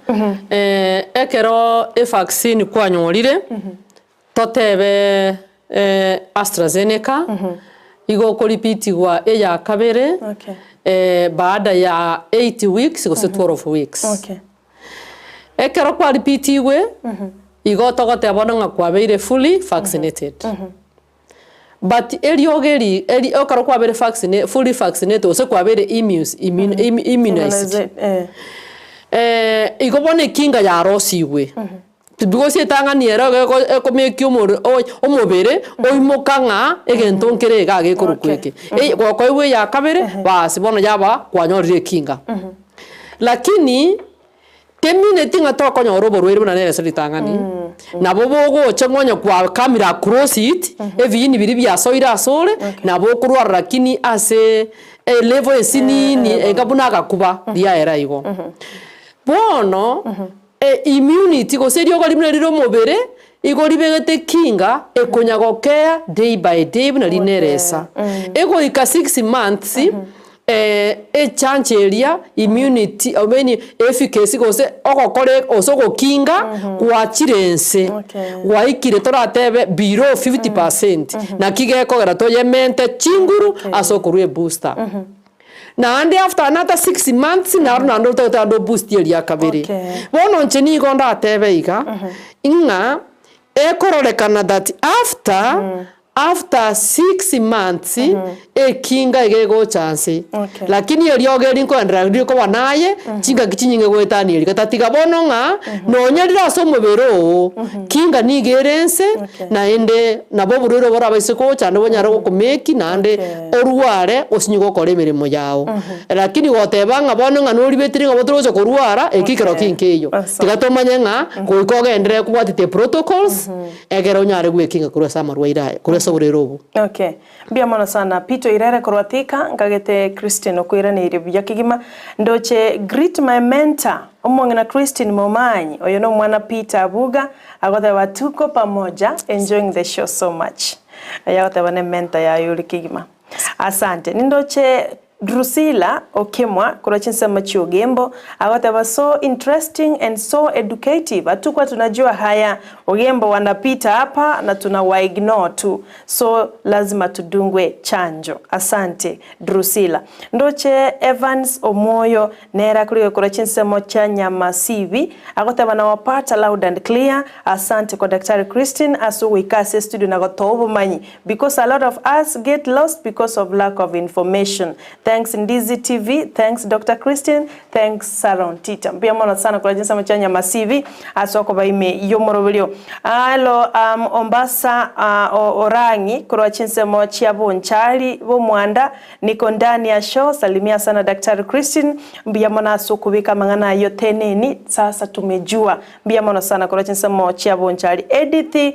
ekero e vaccine kwanyorire. Totebe AstraZeneca igo okoripitigwa eya kabere baada ya 8 weeks gose 12 weeks. Ekero kwaripitigwe igo togoteba bono ng'a kwabeire fully vaccinated. But eriogo eri eri ekero kwabeire vaccine fully vaccinated gose kwabeire immunes immunized igo bono ekinga yarosigwe. Because etang'ani ero iga ego ekomeki omoro oy omobere oimoka ng'a egento nkere igaa gekorokwa eke. Eye gokoigwa eya kabere, baas bono yaba kwanyorire ekinga. Lakini, temineti ng'a tokonyora oborwaire buna nere ase ritang'ani, nabo bogocha ng'a onye kwa kamire across it, ebiini biria biasoire asore, nabo okorwara lakini ase elevel esinini enga buna agakuba riaera igo. Bono. Immunity gose eriogo rimo rire omobere igo ribegete ekinga ekonya gokea day by day buna rineresa. Egoika 6 months echancho eria immunity I mean efficacy gose ogokora gose ogokinga gwachire nse gwaikire toratebe below 50 percent naki gekogera toyemente chinguru ase okorwa ebooster. Naende after another 6 months naro naende otagete naende oboost eria kabere. Bono inche nigo ndatebe iga, ng'a ekororekana that after after 6 months ekinga iga egocha nse. Lakini eriogo eri nkoenderea rikoba naye chingaki chinyinge goetania eria. Gotatiga bono ng'a nonya rire ase omobere oo, kinga nigo ere nse naende nabo oborwaire borabaise gocha naende bonyare gokomeki naende orware osinye gokora emeremo yao. Lakini goteba ng'a bono ng'a noribetire ng'a botari gocha korwara, ekio ekero ki nkeiyo. Tiga tomanye ng'a goika ogenderere kobwatete protocols, egere onyare gwekinga korwa ase amarwaire aya, korwa ase oborwaire obo. Okay. Mbuya mono sana Peter Oirere korwa Thika, nkagete Christine okoiraneirie buya kegima. Ndoche greet my mentor, omong'ina Christine Momanyi, oyo nomwana Peter Abuga, agoteba tuko pamoja, enjoying the show so much. Oyo agoteba ne mentor yaye ore kegima. Asante. Nindoche. Drusilla Okemwa korwa chinsemo chi'Ogembo agoteba so interesting and so educative hatukwa tunajua haya Ogembo wanapita hapa na tunawaignore tu so lazima tudungwe chanjo asante Drusilla. Ndoche Evans Omwoyo nere akorige korwa chinsemo chia Nyamasibi agoteba nawapata loud and clear asante kwa Daktari Christine ase ogoika ase estudio na gotoa obomanyi Because a lot of us get lost because of lack of information. Thanks Ndizi TV, thanks Doctor Christine, thanks Sarah Ontita. Mbuya mono sana korwa chinsemo chia Nyamasibi ase okoba ime y'omoroberio. Hello um, Ombasa uh, Orang'i korwa chinsemo chia Bonchari Bomwanda niko ndani ya show salimia sana Daktari Christine mbuya mono ase okobeka amang'ana ayio teneni sasa tumejua mbuya mono sana korwa chinsemo chia Bonchari Edith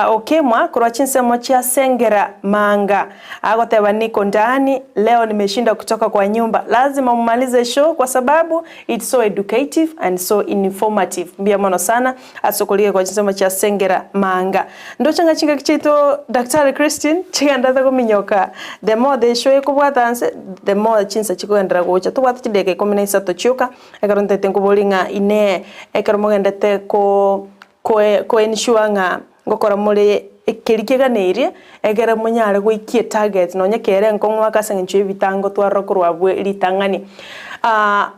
Okemwa korwa chinsemo chia Sengera Manga agoteba niko ndani leo nimeshinda kutoka kwa nyumba lazima mumalize show kwa sababu it's so educative and so informative mbuya mono sana ase okorigia kwa chinsemo chia Sengera Manga. Ndoche ng'a chingaki chiaito Daktari Christine chigenderete kominyoka the more the show ekobwata nse the more chinsa chikogenderera gocha tobwate chidakika ikomi na isato chioka ekero ntaete nkoborie ng'a inee ekero mogendete ko ko ensure ng'a ngokora more ekeri keganeirie, ekere monyare goikia etarget nonye kere enkong'u ake ase eng'encho y'ebitango twarora korwa abwo ritang'ani.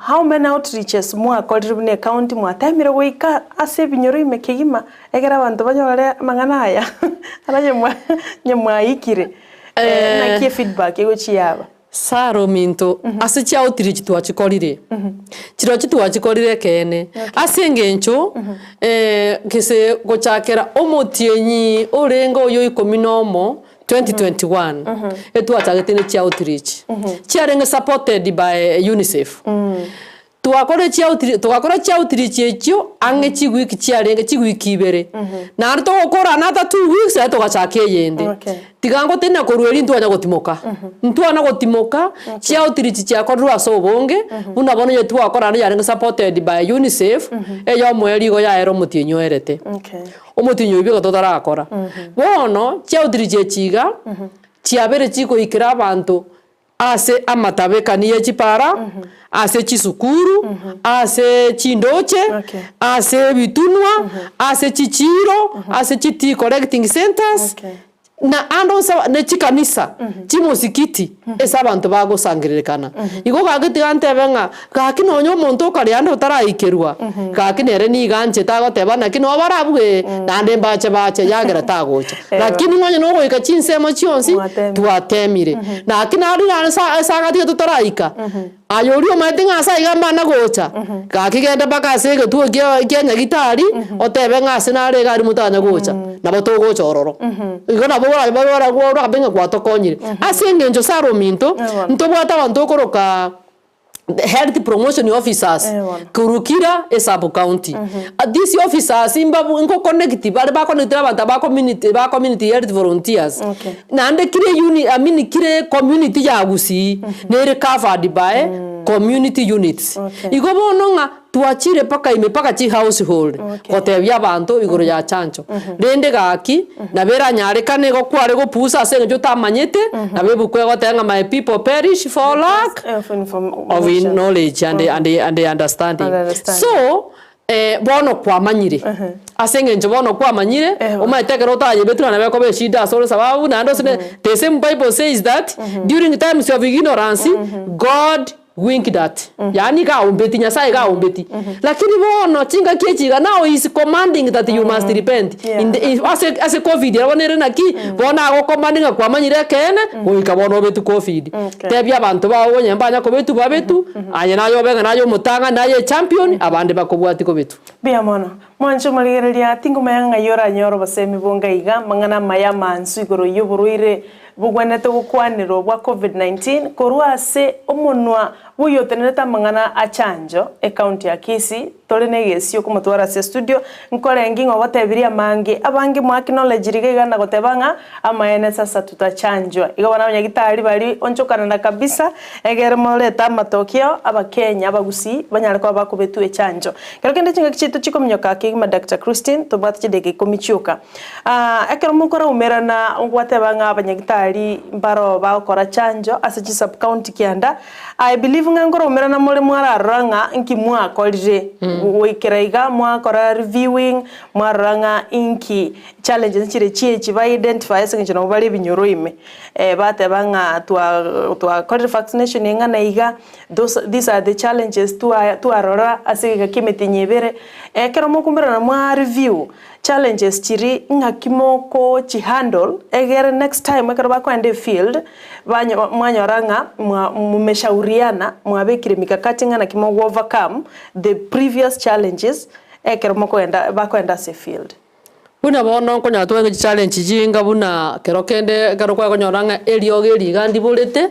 How many outreaches mwakorire buna ecounty mwatemire goika ase ebinyoro ime kegima ekere abanto banyore amang'ana aya ara onye mwaikire naki efeedback egochia yaba? Sara ominto, ase chiaotiri chitwachikorire, chirochio twachikorire ekeene, ase engencho gese gochakera omotienyi orenge oyo ikomi na omo 2021, etwachagete ne chiaoutreach, chiarenge supported by UNICEF. Twakora chiautri togakora chiautreach echio ang'e chiwiki chiarenge chiwiki ibere, naende togokora another 2 weeks naende togachaka eyende. Okay. Tiga ngotenena korwa erio ntwanya gotimoka, ntwana gotimoka, chiautreach chiakorirwe ase obonge, buna bono onye twakora naende yarenge supported by UNICEF, eyomoerio igo yaera omotienyi oerete. Okay. Omotienyi oyio bweka totarakora. Bono, chiautreach echi iga, chiabeire chikoikera abanto Ase amatabekani ye chipara, ase chisukuru, ase chindoche, ase ebitunwa, ase chichiiro, ase chi tea collecting centres, na ande onsi ne chikanisa, chimosikiti, ase abanto bagosangererekana. Igo gaki tiga ntebe ng'a gaki nonye omonto okare ande otaraikerwa, gaki nere nigo anchete agoteba naki noo barabue, naende mbache bache, yagera tagocha. Lakini nonye nogoika chinsemo chionsi twatemire. Naki nario nare ase agatiga totaraika, aye oria omanyete ng'a ase aiga mbana gocha, gaki genda mpaka ase egetuo kia kia nyagitari, otebe ng'a ase nare iga aria motanya gocha, nabo togocha ororo. Igo nabo orabe ng'a gwatokonyire. Ase eng'encho Sara ominto, ntobwate abanto okoroka. health promotion officers korwa kira e sub county. These officers mbabu nko connect bare ba connect abanto aba community ba community health volunteers. Okay. Naende kire uni I mean kire community ya Gusii nere covered by community units. Okay. Igo bono ng'a twachire mpaka ime mpaka chi household Okay. gotebia abanto igoro ya chanjo. Rende gaki nabo eranyarekane igo kware gopusa ase eng'encho otamanyete, nabo ebuku egoteba ng'a my people perish for lack of knowledge and, and, and understanding. And understanding. So bono kwamanyire ase eng'encho bono kwamanyire omanyete ekero otayebetwe nabo ekoba eshida asore sababu naende ase the same bible says that during times of ignorance God winked at yaani iga aombeti Nyasaye iga aombeti lakini bono chingaki echi iga now he is commanding that you must repent Yeah. in the, if, ase ase covid ere bono ere naki bono agocommand ng'a kwamanyire ekeene goika bono obetwe covid Okay. tebia abanto bao onye mbanya kobetwa babetwe aye naye obe ng'a naye omotang'ani naye echampion abande bakobwatia kobetwa. Mbuya mono. Mwanche omorigereria, tingomanya ng'ai oranyore obosemi bonga iga, amang'ana amaya amansu igoro y'oborwaire bogwenerete gokwanerwa bwa Covid-19 korwa ase omonwa Buya otenerete amang'ana a chanjo ecounty ya Kisii tore na egesio komotwara ase estudio nkorenge ng'a obatebirie amange abange mwa acknowledge riga iga na goteba ng'a amaene sasa tutachanjwa. Igo bono abanyagitari baria onchokanana kabisa egere morete amatokeo abakenya abagusii banyare koba bakobetwa echanjo. Kero kende chingaki chiaito chikominyoka kegima Doctor Christine tobwate chidakika ikomi chioka. Ekero mokoraumerana ogwateba ng'a abanyagitari mbaro bagokora chanjo ase chi sub county kianda, I believe ng'a nkoraumerana more mwararora ng'a nki mwakorire goikera iga mwakora reviewing, mwarora ng'a inki challenges nchire chiechi ba identify ase eng'encho nabo bare ebinyoro ime, bateba ng'a twa twakorire vaccination eng'ana iga, those these are the challenges twa twarora ase egeka kia emetienyi ebere, ekero mokoumberana mwa review. Challenges chiria ng'aki mokochihandle egere next time ekero bakoenda efield banyo mwanyora ng'a mwa mumeshauriana mwabekire mikakati ng'a naki mogo overcome the previous challenges ekero mokoenda bakoenda ase efield. Buna bono nkonyora tobwate chichallenge chinga buna kero kende ekero kwakonyora ng'a eriogo eri iga ndiborete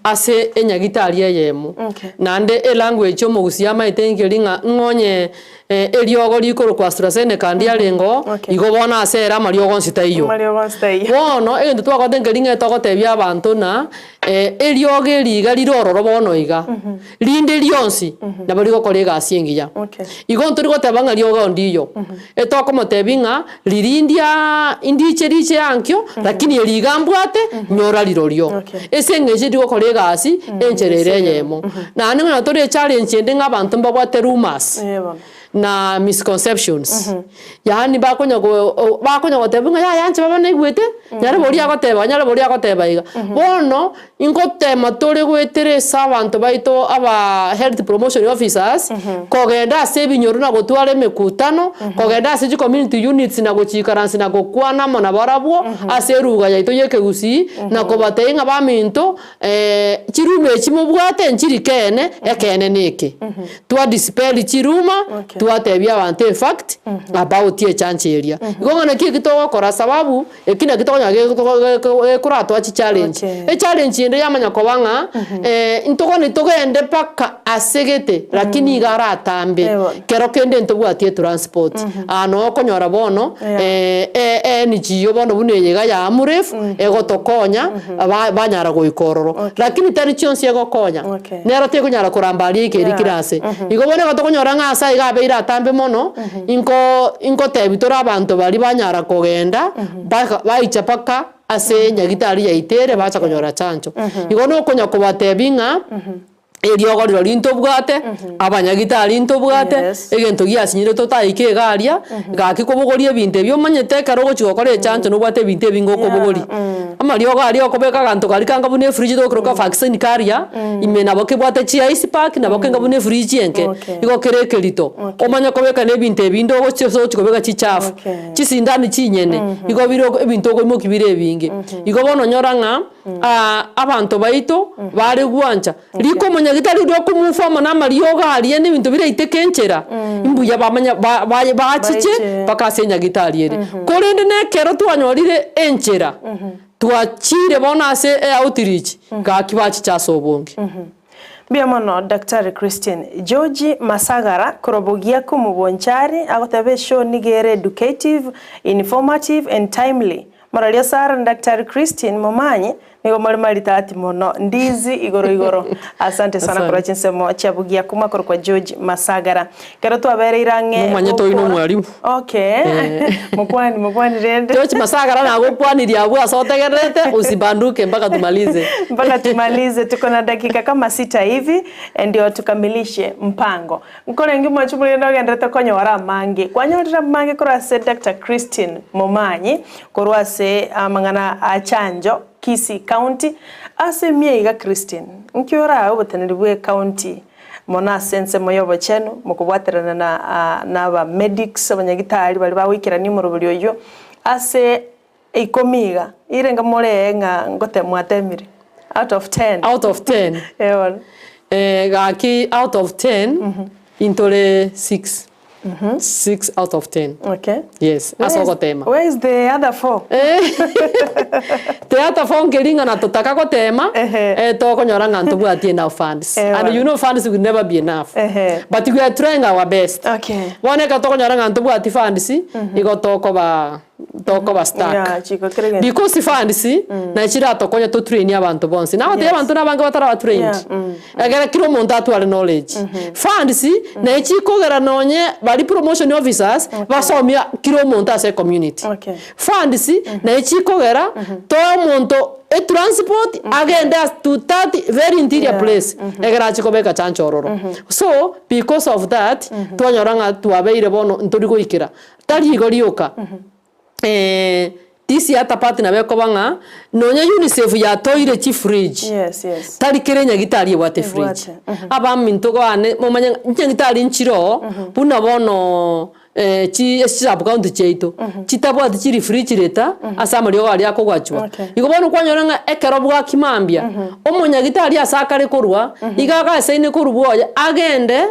ase enyagitari eyemo. Okay. Naende elanguage omogusii amaete nkeri ng'a ng'onye Eriogo rikorokwa AstraZeneca ndiarenge oo, Okay. igo bono ase ere amariogo onsi taiyo. Amariogo onsi taiyo. Bono egento twagoteba nkeri ng'a togotebia abanto ng'a eriogo eri iga rire ororo bono iga, rinde rionsi nabo rigokora egasi engiya. Okay. Igo ntori goteba ng'a riogo ndiyo, etokomotebia ng'a riria ndiaa ndiche riche ankio, lakini eri iga mbwate, nyora rirorio. Okay. Ase eng'encho rigokora egasi, enchera ere eyemo. Naende nonya tore echallenge ende ng'a abanto mbabwate rumours Ee bono. na misconceptions, yaani bakonya go bakonya goteba ng'a yaya inche baba naigwete, nyarebe oria agoteba nyarebe oria agoteba iga. Bono, ingotema tore goetera ase abanto baito aba health promotion officers, kogenda ase ebinyoro na gotwara emekutano, kogenda ase chicommunity units na gochikaransi na gokwana amo nabarabwo, ase eruga yaito ya ekegusii, na kobatebia ng'a baminto. Chiruma echi mobwate nchiri keene, ekeene neke. Twa dispel chiruma, Okay. twatebia abanto efact about echancho eria. Igo ng'a naki eki togokora sababu, eki naki tokonyora gekoratoa chichallenge. Okay. Echallenge ende yamanya koba ng'a ntogani togende mpaka ase gete, lakini iga aratambe, Eeh bono. kero kende ntobwati etransport. Aa noo okonyora bono, Yeah. e NGO bono buna eye iga ya Amref, egotokonya. Aba banyara goika ororo. Okay. Lakini tari chionsi egokonya. Okay. Nero tekonyara koramba aria eika eria Yeah. kera ase. Igo bono igo tokonyora ng'a ase aiga abeire atambe mono, inko inkotebi tore abanto baria banyara kogenda, baka baicha mpaka ase nyagitari yaito ere bacha konyora chanjo. Igo nokonya kobatebia ng'a. Eriogo rirorio ntobwate, abanyagitari ntobwate, Yes. egento giasinyire totaike iga aria, gaki kobogoria ebinto ebi omanyete ekero ogochia gokora echanjo nobwate ebinto ebinge okobogoria. Amariogo aria okobeka aganto karia kanga buna efridge togokoroka vaccine carrier, ime nabo kebwate chi ice pack nabo kenga buna efridge enke, Okay. igo kere ekerito. Okay. Omanye kobeka na ebinto ebinde ogochia ase ogochia kobeka chichafu, Okay. chisindani chinyene, igo bire ebinto okoimokia bire ebinge. Igo bono onyora ng'a. Abanto baito bare gwancha riko omonyagitari oria okomufa amo namariogo aria na ebinto biraiteke enchera, mbuya bamanya bachiche mpaka ase enyagitari ere. Korende nekero twanyorire enchera, twachire bono ase eoutreach, gaki bachiche ase obonge. Mbuya mono Daktari Christine. George Masagara korwa Bogiaku Mobonchari agoteba eshow nigo ere educative, informative and timely. Moraria Sarah na Daktari Christine Momanyi nigo more maritati mono. Ndizi igoro igoro. Asante sana Asante. korwa chinsemo chia Bogiaku makorokwa George Masagara. Ekero twabereire ang'e Momanyete oyio gokora nomwalimu. Okay. Mokwani mokwani rende. George Masagara nagokwanirie abwo ase otegererete usibanduke mpaka tumalize. Mpaka tumalize tuko na dakika kama sita hivi ndio tukamilishe mpango. Nkorenge mwanche omorende ogenderete konyora amange. Kwanyorire amange korwa ase Doctor Christine Momanyi korwa ase amang'ana a chanjo Kisii County ase emia iga Christine nki orae oboteneneri bwe county mono ase ensemo y'obochenu mokobwaterana na na aba medics abanyagitari baria bagoikerania omorobori oyio ase Ikomi iga, irenge more ng'a ngote mwatemire? Out of ten. Out of ten? Eh bono. Eh, gaki out of ten, intore six. 6 out of 10. Okay. Yes, ase ogotema. Where is the other 4? The other 4 nkeri ng'a natotaka gotema, Ehe. eh, tokonyora ng'a ntobwati enough funds. Ewa. And you know funds will never be enough. Ehe. But we are trying our best. Okay. Bono ekero tokonyora ng'a ntobwati funds, igo tokoba tokoba stuck. Yeah, chiko kere gento. Because funds, naye chiratokonye to train abanto bonsi. Nagotebia Yes. abanto nabange bataraba trained. Yeah, mm. Ekere kera omonto atware knowledge. Funds, naye chikogera nonye baria promotion officers, basomia kera omonto ase ecommunity. Okay. Funds, naye chikogera, toe omonto etransport, agende ase to that very interior Yeah. place, ekero achia kobeka chanjo ororo. So, because of that, twanyora ng'a twabeire bono ntori goikera. Tari igo rioka, this other part nabo ekoba ng'a, nonya UNICEF yatoeire chifridge, Yes, yes. tari kera enyagitari ebwate fridge. Ebwate, Abaminto bane momanye ng'a chinyagitari nchire oo, buna bono chi ase chisub county chiaito, chitabwati chirefrigerator ase amariogo aria akogachwa. Okay. Igo bono kwanyora ng'a ekero bwaki mambia, omonyagitari ase akare korwa, iga agasaine korwa bwoye, agende.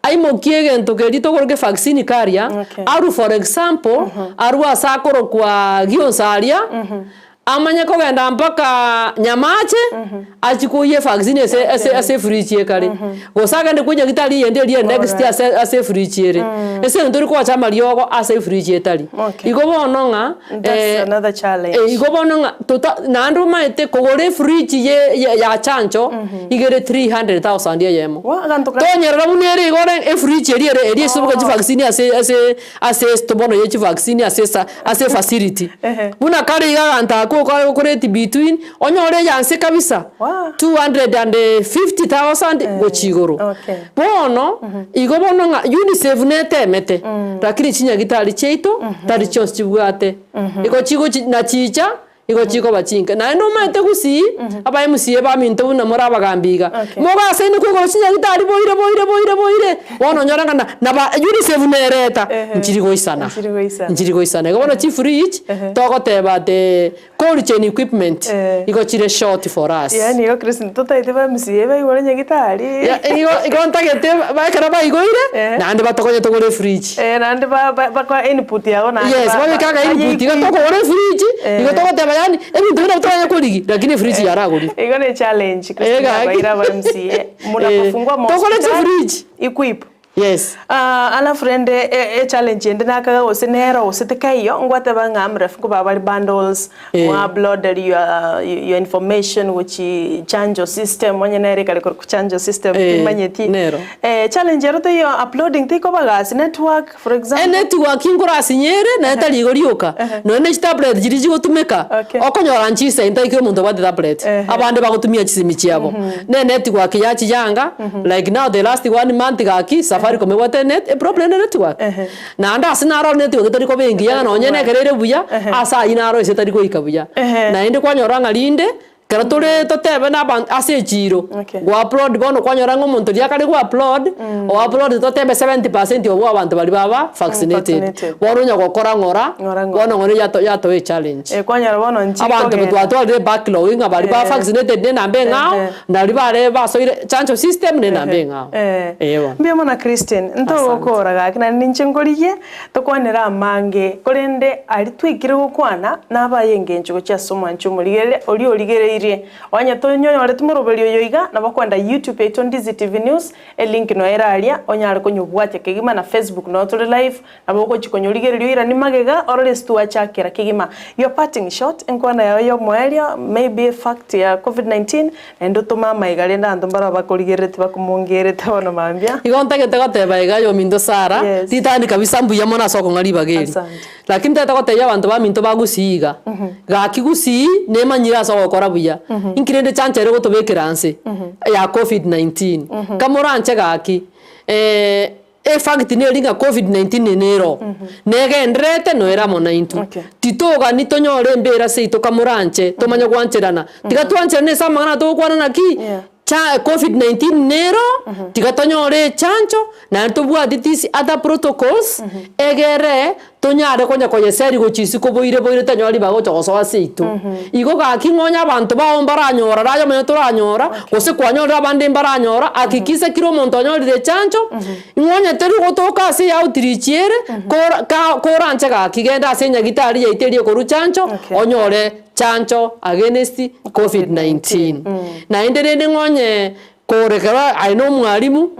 Aimokie egento keria tokoroka evaccine karia, Okay. arwe for example, arwe ase akorokwa Gionsa aria, amanye kogenda mpaka Nyamache, achie koiyia evaccine ase ase ase efridge ekare. Gose agende kwa nyagitari eyende eria next Alright. ase ase efridge ere. Ase eng'encho tori kogacha amariogo ase efridge etari. Okay. Igo bono ng'a That's another challenge. igo bono ng'a tota naende omanyete kogora efridge ye ye ya chanjo, igere 300,000 eyemo. Wa, aganto ka- Tonyerora buna ere igo ore efridge eria ere eria ase oboka chivaccine ase ase ase esto bono ye chivaccine ase esa ase efacility. Ehe. Buna kare iga aganto akwo okare okoreti between, onyore eyanse kabisa, Wa. 250,000 gochia igoro. Okay. Bono, igo bono ng'a UNICEF netemete, lakini chinyagitari chiaito, tari chionsi chibwate. Igo chigochi nachicha. Igo chikoba chinke. Naende omanyete gusii, aba MCA baminto buna more abagambi iga, Okay. mogasaine koigoro chinyagitari boire boire boire boire, bono onyore ng'a na naba UNICEF nereta, Ehe. nchiri goisana, Nchiri goisana. nchiri goisana. Igo bono chifridge, Ehe. togoteba ati cold chain equipment, Eh. igo chire short for us. Yaani igo Christine totaete ba MCA baigure nyagitari. Ya igo igo ntagete ba ekero baigoire, Eh. naende batokonye togore efridge. Eh, naende ba- ba- bakoa input yabo naende Yes, ba- babeke ba- aka input iga bayeigwe. tokogora efridge, Eh. igo togoteba yaani ebinto buna toranye korigi lakini efridge yaragorire. Igo ne challenge Eh, Christine gaki. abaira aba MCA. Munapofungua Eh, tokore mahospitali, chifridge. equip. Yes. Ah, alafu rende e- e challenge ende nakaga gose nero gose tekaiyo ngwateba ng'a mrefu nkoba bari bundles Eh. mwa uploaded your, your information gochi chanjo system onye nere kare korokwa chanjo system Eh, timanyeti nero. Eh, challenge ero teiyo uploading teikoba gasi network for example Enetwork nkorasinyere naye tari igo rioka, nonya ne chitablet chiria chigotumeka, Okay. okonyora nchisaini tari kera omonto obwate tablet, Ehe. abande bagotumia chisimi chiabo. Ne enetwork yachiyanga, like now the last one month gaki, Safaricom ebwate enet eproblem ne network. Ehe. Naende ase naro network etari koba engiya ng'a nonye nekero ere buya, ase aywo naro ase etari goika buya. Ehe. Naende kwanyora ng'a rinde, Ekero tore totebe na abanto ase echiiro, Okay. go upload bono kwanyora ng'a omonto riria akare go upload, o upload totebe 70% obwo abanto baria baba vaccinated. vaccinated. Bono onya gokora ng'ora, Ng'ora ng'ora. bono ng'ora yato yatoa echallenge. Eh, kwanyora bono nchiri Abanto kogenda. twatwarire backlog ng'a baria ba Eh. vaccinated ne enamba eng'ao, Eh, eh. naria bare basoire chanjo system ne enamba eng'ao. Eh. Eh bono. Mbuya mono Christine, ntogokora gaki naende ninche nkorigie, Tokwanere amange, korende aria twaikire gokwana nabaye engencho gochia ase omwancho omorigereria oria origereirie. Onye tonyoreti moroberi oyo iga, nabo kwenda YouTube yaito Ndizi TV News, elink noyo ere aria, onyare konyobwatia kegima na Facebook noo tore live, nabo ogochia konyorigereria oiranie magega orore ase twachakera kegima. Your parting shot, enkwana yao ya omoerio, maybe fact ya covid 19, Naende otome amaiga, rende abanto mbarabwo bakorigereretie bakomongerete bono mambia. Igo ntagete goteba iga yominto Sara, Yes. ritang'ani kabisa mbuya mono ase okong'a ribaga eri. Asante. Lakini ntagete gotebia abanto baminto ba Gusii iga, gaki Gusii nemanyire ase ogokora buya, inki rende chancha ere gotobekera nse ya covid 19. Kamoranche gaki Efact neri ng'a covid 19 nero, negendererete noere amo naintwe. Okay. Titogani tonyore embera seito kamoranche tomanye gwancherana. Tiga twancherane ase amang'ana togokwana naki, Yeah. cha covid 19 nero, tiga tonyore echancho, naende tobwati these other protocols, egere. Tonyare konya koyeseri gochia isiko boire boire tonyore ribaga gocha gosoa ase intwe. Igo gaki ng'onye abanto bao mbaranyora raye omonyene toranyora, gose kwanyorire abande mbaranyora, hakikisa kera omonto onyorire echancho, ng'onye teri gotoka ase eoutreach ere, kora ka koranche gaki genda ase enyagitari yaito eria ekorwa chancho, onyore chancho against covid 19. Naende rende ng'onye Kore ekero aye na omwalimu,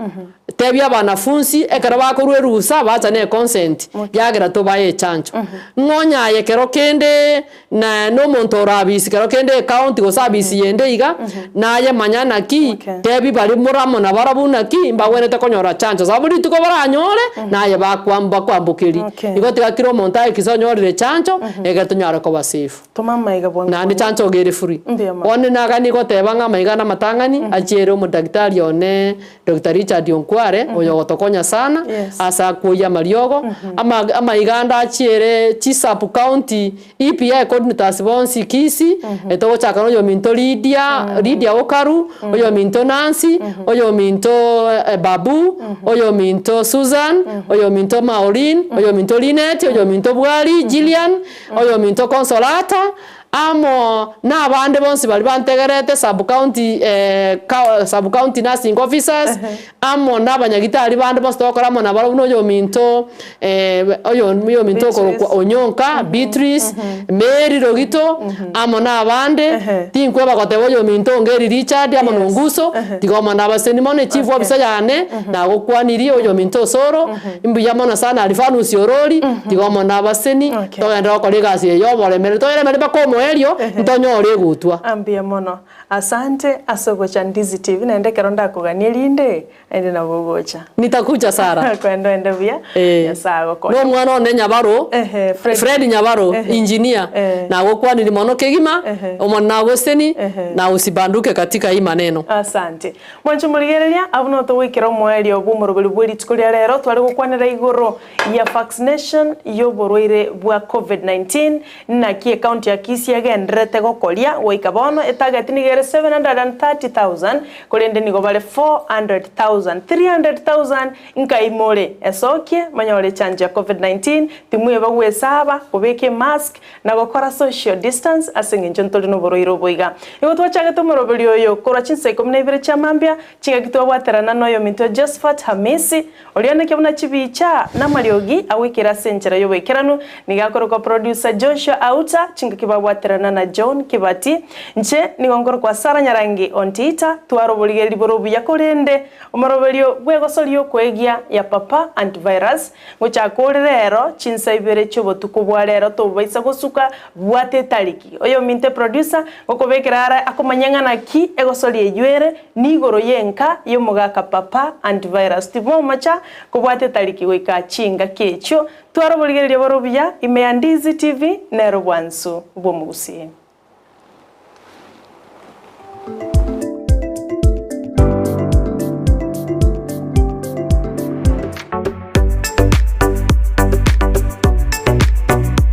tebia abanafunsi ekero bakorwa erusa bacha ne econsent yagera tobae echancho. Ng'onye aye ekero kende na na omonto ore abisi kero kende ecounty gose abisi yende iga, naye manya naki, tebi baria more amo nabarabwo naki mbagwenerete konyora chancho sababu rituko baranyore naye bakwam bakwambokeria. Igo tiga kera omonto aekise onyorire echancho, egere tonyare koba safe. Toma amaiga bwango Naende bwango. chancha ogere free. Mbuya mono. Bono naganie goteba ng'a amaiga ane amatang'ani achiere omodagitari one Doctor Richard Onkware oyo ogotokonya sana Yes. ase akwoyia amariogo. Ama amaiga ande achiere chi sub county EPI coordinators bonsi Kisii, togochaka na oyominto Lydia, Lydia Okaru, oyominto Nancy, oyominto Babu, oyominto Susan, oyominto Maureen, oyominto Linet, oyominto Bwari, Gillian, Oyominto Consolata, amo nabande bonsi baria bantegerete sub county sub county nursing officers, amo nabanyagitari bande bonsi togokora amo nabarabwo buna oyominto oyominto okorokwa Onyonka, Beatrice, Mary Rogito, amo nabande, tinkweba goteba oyominto Ongeri Richard amo na Onguso, tiga omo nabaseni mono echief officer yane, nagokwanirie oyominto Osoro, Mbuya mono sana Alifanus orori, tiga omo nabaseni, Okay. togenderere gokora egasi eye y'oboremeri, toeremere mpaka omoerio, ntonyore egutwa. Mbuya mono. Asante ase ogocha Ndizi TV naende ekero ndakoganie rinde, naende nabo ogocha. Nitakuja Sarah. Kwenda oende buya, Eh. Nyasae agokonye. Na omwana one Nyabaro, Ehe, Fred. Fred Nyabaro, Ehe. engineer, Eh. nagokwaniri mono kegima, Ehe. omo nagoseni, Ehe. na usibanduke katika hii maneno. Asante. Mwanche morigereria, abwo nabo togoikera omoerio bw'omoroberi bwe rituko ria rero, tware gokwanera igoro ya vaccination y'oborwaire bwa Covid-19, naki ecounty ya Kisii yagendererete gokoria goika bono etarget nigo ere 730,000 korende nigo bare 400,000, 300,000 nkai more esokie monyore echanjo ya Covid-19, timweba gwesaba, kobeka emask, na gokora social distance ase engencho ntori noborwaire obo iga. Nigo twachagete omoroberio oyo korwa chinsa ikomi na ibere chia mambia, chingaki twabwaterana noyominto Josphat Hamisi, oria oneke buna chibicha na amariogi agoikera ase enchera y'oboikeranu, nigo akorokwa producer Joshua Auta, chingaki babwaterana na John Kibati. Inche nigo nkorokwa Sarah Nyarangi Ontita, twara oborigereri bore obuya korende omoroberio bw'egosoria okoegia ya Papa Antivirus Gochaka ore rero, chinsa ibere chi'obotuko bwa rero tobaisa gosuka, bwata etariki. Oyominto eproducer, ngokobekera are akomanya ng'a naki egosoria eyio ere, nigoro y'enka y'omogaka papa antivirus. Timomocha kobwata etariki goika chingaki echio. Twara oborigereria bore obuya ime ya Ndizi TV nero obwansu bw'omogusii.